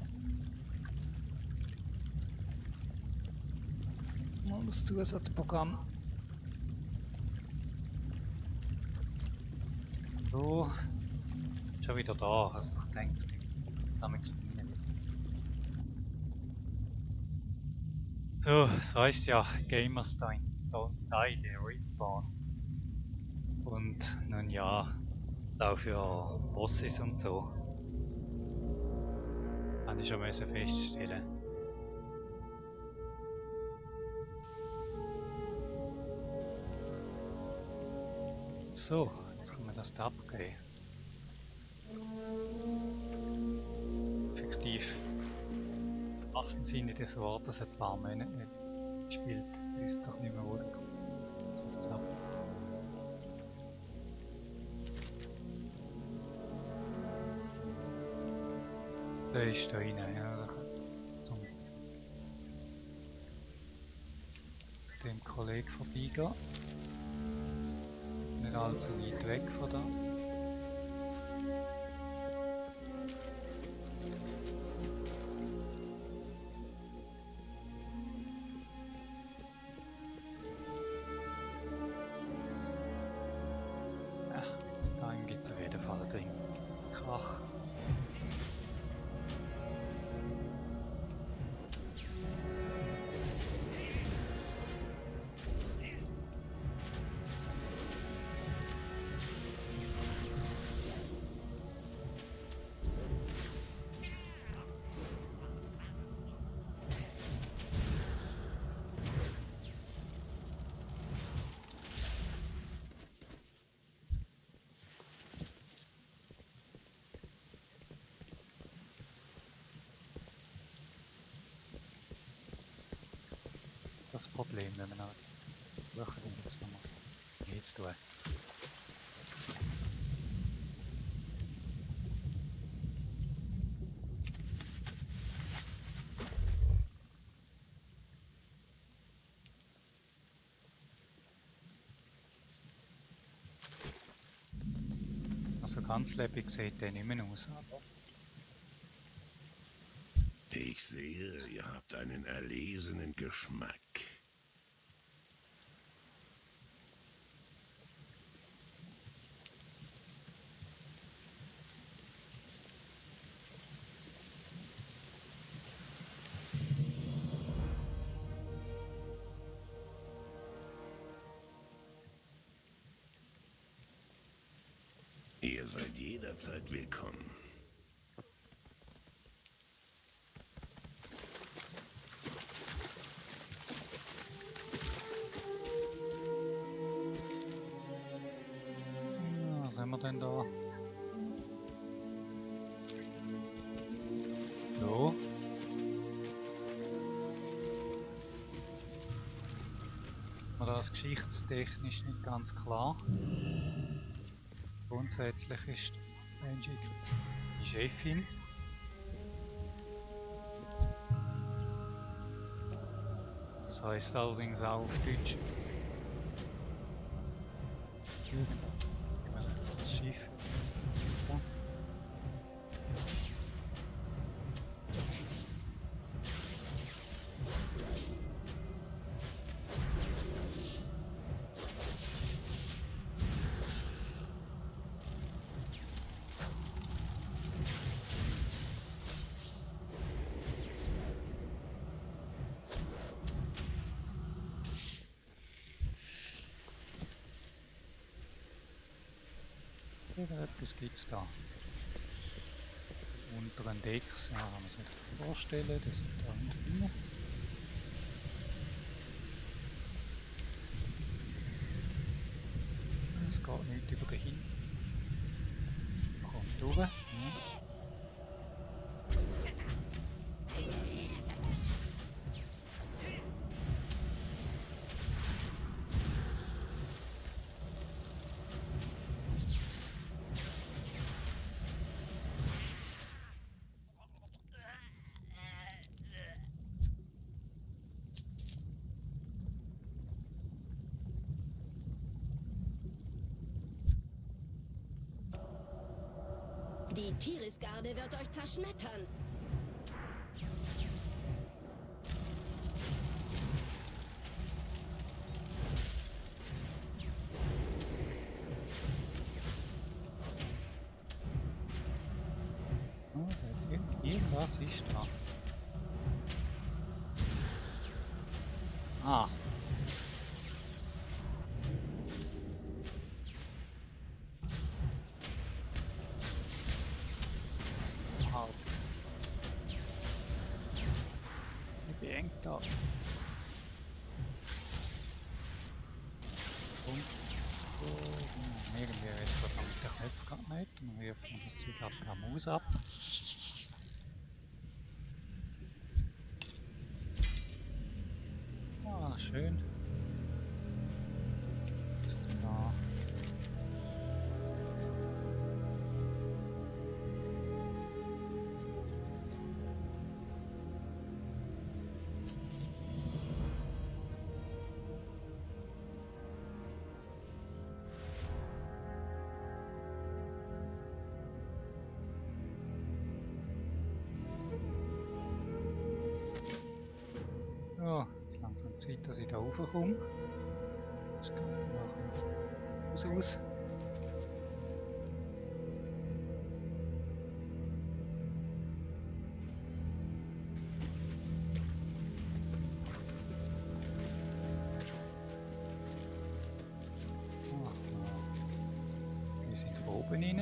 Mal das Zusatzprogramm. So. Schon wieder da, hast du doch gedacht. Damit zu finden. So, das heisst ja Gamers Don't Die, der Respawn. Und nun ja, auch für Bosses und so. Habe ich schon feststellen. So, jetzt können wir das da abgeben. Effektiv. Im wahrsten Sinne des Wortes ein paar Monate nicht gespielt. Ich weiß doch nicht mehr, wo der kommt. So, das ab. Der ist da rein, ja. Zum zu dem Kollegen vorbeigehen. Nicht allzu weit weg von da. Ja, da gibt es auf jeden Fall einen Ding. Krach. Das Problem, wenn man welche denn jetzt nochmal jetzt tun. Also ganz lebendig sieht der nicht mehr aus. Ich sehe, ihr habt einen erlesenen Geschmack. Ihr seid jederzeit willkommen. Was haben wir denn da? So. Mir das geschichtstechnisch nicht ganz klar. Grundsätzlich ist Angie die Chefin. Das heißt allerdings auch auf Deutsch. Das Schiff. So. Irgendetwas gibt es da. Unteren Decks, ja, kann man sich nicht vorstellen, das sind da unten rein. Es geht nicht über den Hin. Kommt durch. Ja. Die Tirisgarde wird euch zerschmettern. Oh, irgendwas ist da. Ah. Halt. Wie eng da. Und so, irgendwie wird verdammt der Knopf gerade nicht. Dann wirft man das Zeug ab per Maus ab. Ah, schön. Was ist denn da? Ja, jetzt langsam Zeit, dass ich da raufkomme. Das kann ich nachher raus. Wir sind von oben rein.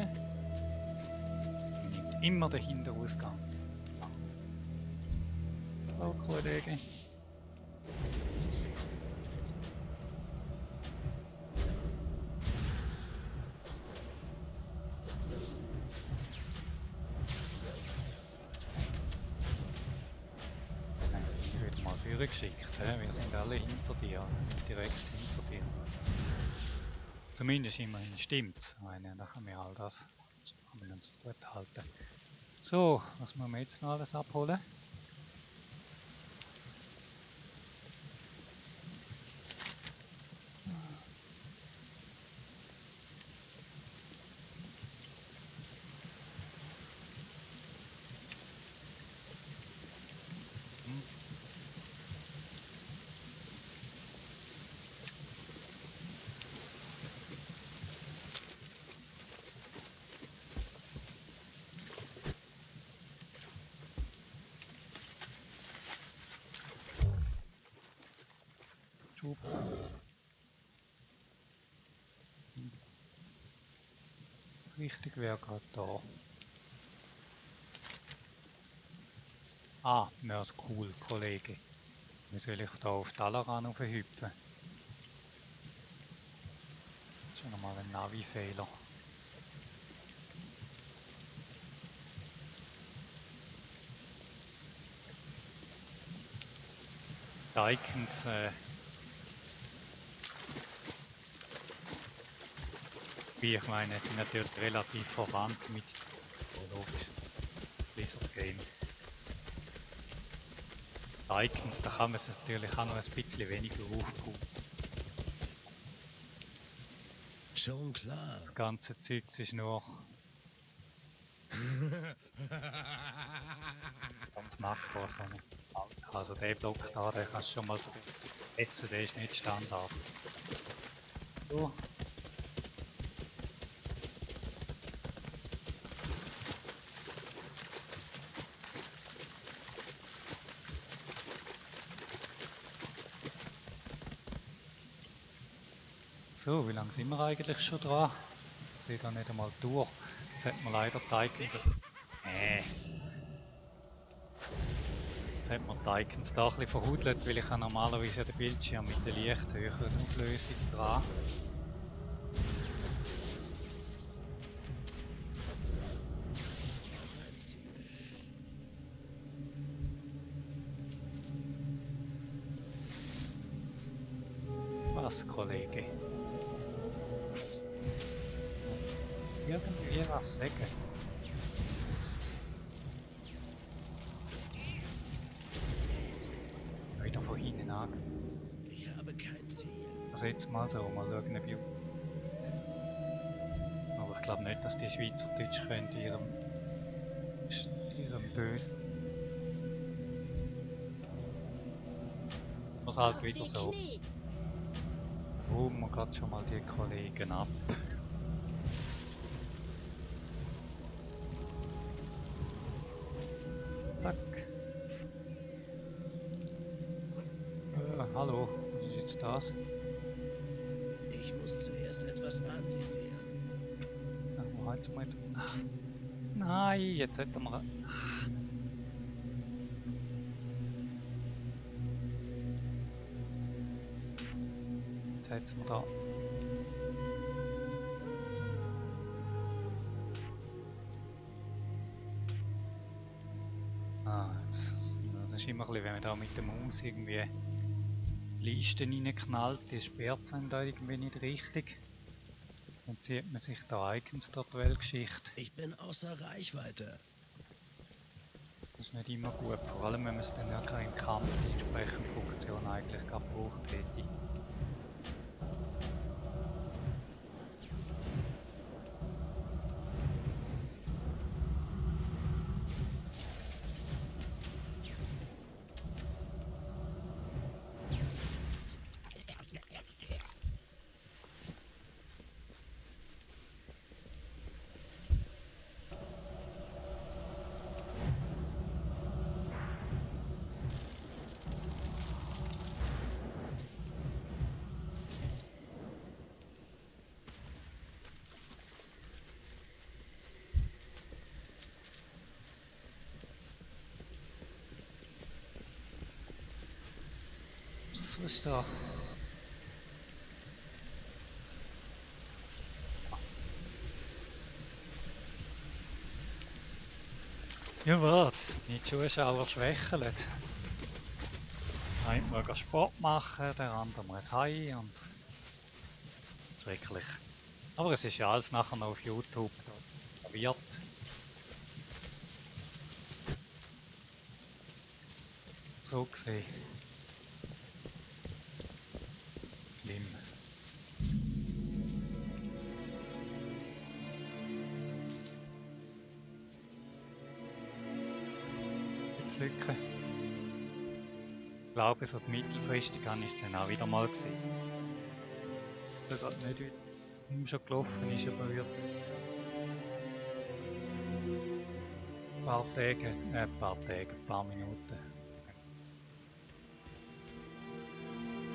Man nimmt immer den Hinterausgang. Hallo Kollege. Jetzt bin ich wieder mal vorgeschickt. Wir sind alle hinter dir. Wir sind direkt hinter dir. Zumindest immerhin stimmt's. Ich meine, da können wir all das kann wir uns gut halten. So, was müssen wir jetzt noch alles abholen? Richtig wäre gerade da. Ah, ja, cool, Kollege. Wie soll ich da auf Dalaran hüpfen? Schon nochmal ein Navi-Fehler. Die Icons wie ich meine, sind natürlich relativ verwandt mit logisch Blizzard Game. Die Icons, da kann man es natürlich auch noch ein bisschen weniger aufbauen. Schon klar. Das ganze Zeug ist nur ganz makro. Also der Block da, den kannst du schon mal essen, der ist nicht Standard. So. So, wie lange sind wir eigentlich schon dran? sehe da nicht einmal durch. Das hat mir leider die Icons... Jetzt hat man die Icons da ein bisschen verhudelt, weil ich habe normalerweise den Bildschirm mit der leicht höheren Auflösung dran. Was, Kollege? Irgendwie was sagen. Wieder von hinten an. Ich habe kein Ziel. Also jetzt mal so, mal schauen, wie... Aber ich glaube nicht, dass die Schweizerdeutsch können ihrem Bösen. Was halt Auf wieder die so. Knie. Man geht schon mal die Kollegen ab. Zack. Hallo, was ist jetzt das? Ich muss zuerst etwas anvisieren. Wo halten wir jetzt? Nein, jetzt hätten wir... Jetzt hätten wir da... Das ist immer ein bisschen, wenn man da mit der Maus irgendwie die Listen reinknallt, die sperrt es einem da irgendwie nicht richtig. Dann zieht man sich da Icons durch die Weltgeschichte. Ich bin außer Reichweite. Das ist nicht immer gut, vor allem wenn man es dann ja im Kampf die entsprechende Funktion eigentlich gerade gebraucht hätte. Was ist da? Ja was? Meine Zuschauer schwächeln. Einer will Sport machen, der andere muss heim und... Schrecklich. Aber es ist ja alles nachher noch auf YouTube wird. So gesehen. Schlimm. Lücke. Ich glaube, so mittelfristig habe ich es dann auch wieder mal gesehen. Das hat nicht wie schon gelaufen ist, aber wird ein paar Tage, ein paar Minuten.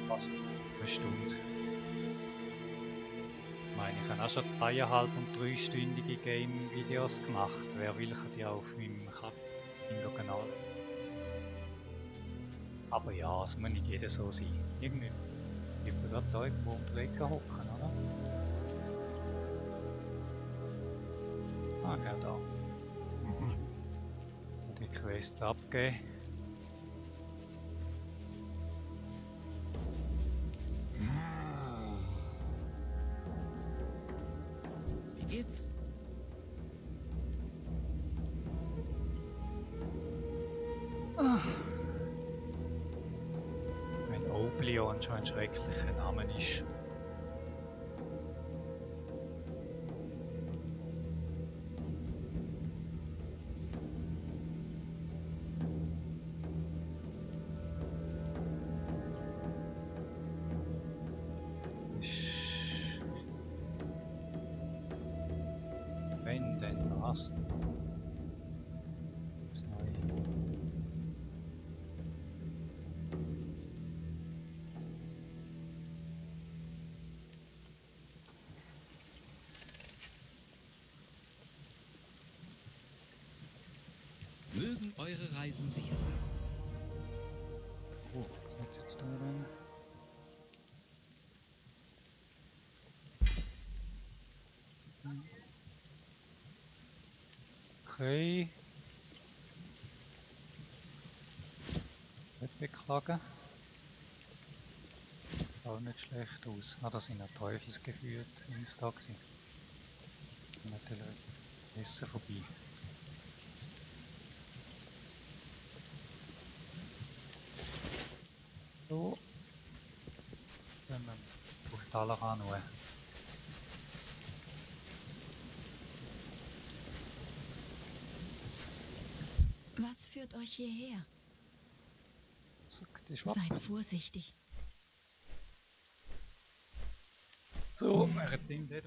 Fast eine Stunde. Ich meine, ich habe auch schon 2,5 und 3-stündige Game-Videos gemacht. Wer will, kann die auch auf meinem Kanal. Aber ja, es muss nicht jeder so sein. Irgendwie bleibt man gerade da irgendwo um die Ecke hocken, oder? Ah, genau da. Die Quests abgeben. Wie geht's? Wenn Oblivion schon ein schrecklicher Name ist. Wenn denn was? Das Neue. mögen eure Reisen sicher sein. Oh, jetzt da rein. Okay. Nicht beklagen. Auch nicht schlecht aus. Ah, das sind ja Teufelsgefühle ins Taxi. Natürlich besser vorbei. So. Dann auf die Halle anschauen. Was führt euch hierher? Zack, die Schwapp. Seid vorsichtig. So, wer hat den da?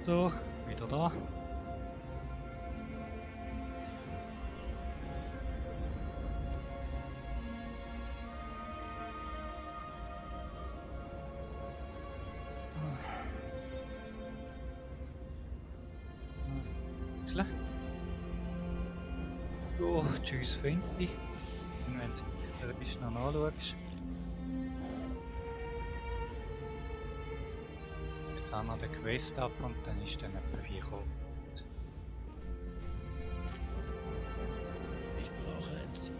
So, wieder da. So, tschüss Fenty. Und wenn du dich noch anschaust. Jetzt auch noch den Quest ab und dann ist dann etwa 4 gekommen. Ich brauche ein Ziel.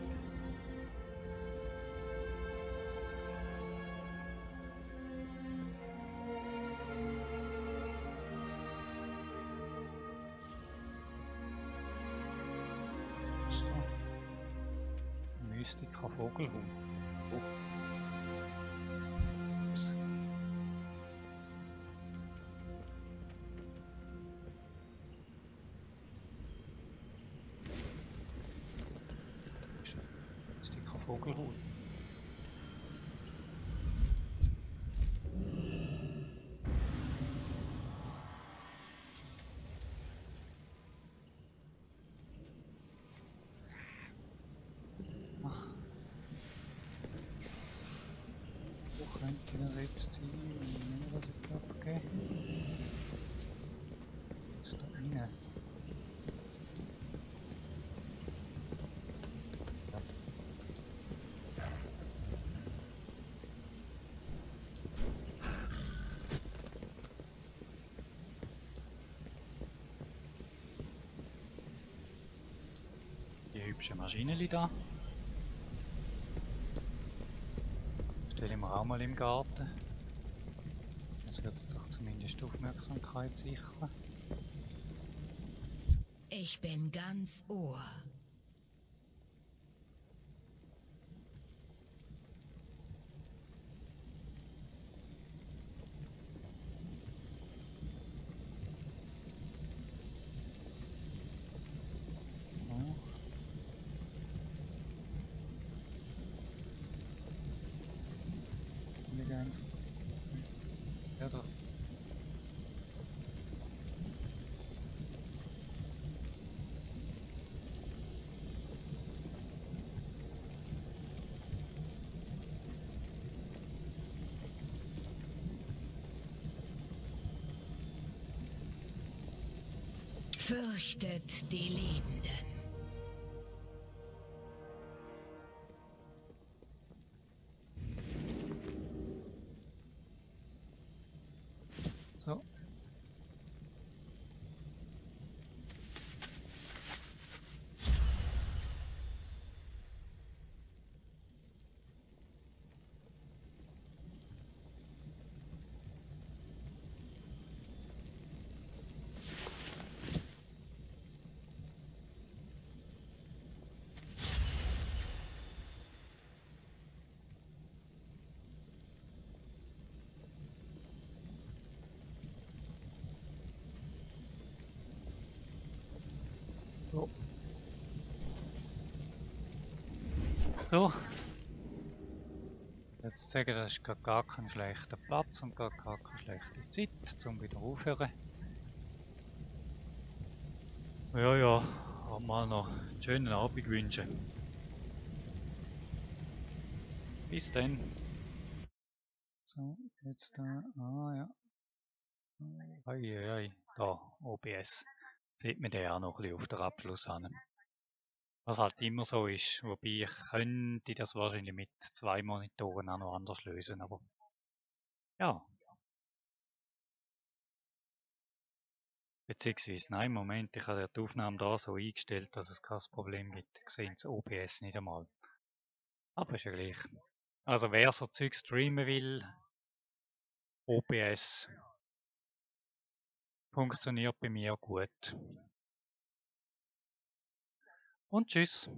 So. Mystica Vogelhund. Oh. Ups. Mystica Vogelhund. könnte das jetzt sein, wenn wir das jetzt abgeben. Jetzt da rein. Die hübschen Maschinenli da. Stellen wir auch mal im Garten. Das wird doch zumindest Aufmerksamkeit sichern. Ich bin ganz Ohr. So. Elegant. Ja, doch. Fürchtet die Lebenden. So. So. So. Jetzt sagen, das ist gerade gar kein schlechter Platz und gar keine schlechte Zeit, um wieder aufhören. Ja, ja, auch mal noch einen schönen Abend wünschen. Bis dann. So, jetzt da, ja. Ei, da, OBS. Sieht man den auch noch ein bisschen auf der Abschluss an. Was halt immer so ist, wobei ich könnte das wahrscheinlich mit 2 Monitoren auch noch anders lösen, aber ja. Beziehungsweise, nein, Moment, ich habe ja die Aufnahme da so eingestellt, dass es kein Problem gibt. Ich sehe das OBS nicht einmal. Aber ist ja gleich. Also wer so Zeug streamen will, OBS funktioniert bei mir gut. Und tschüss.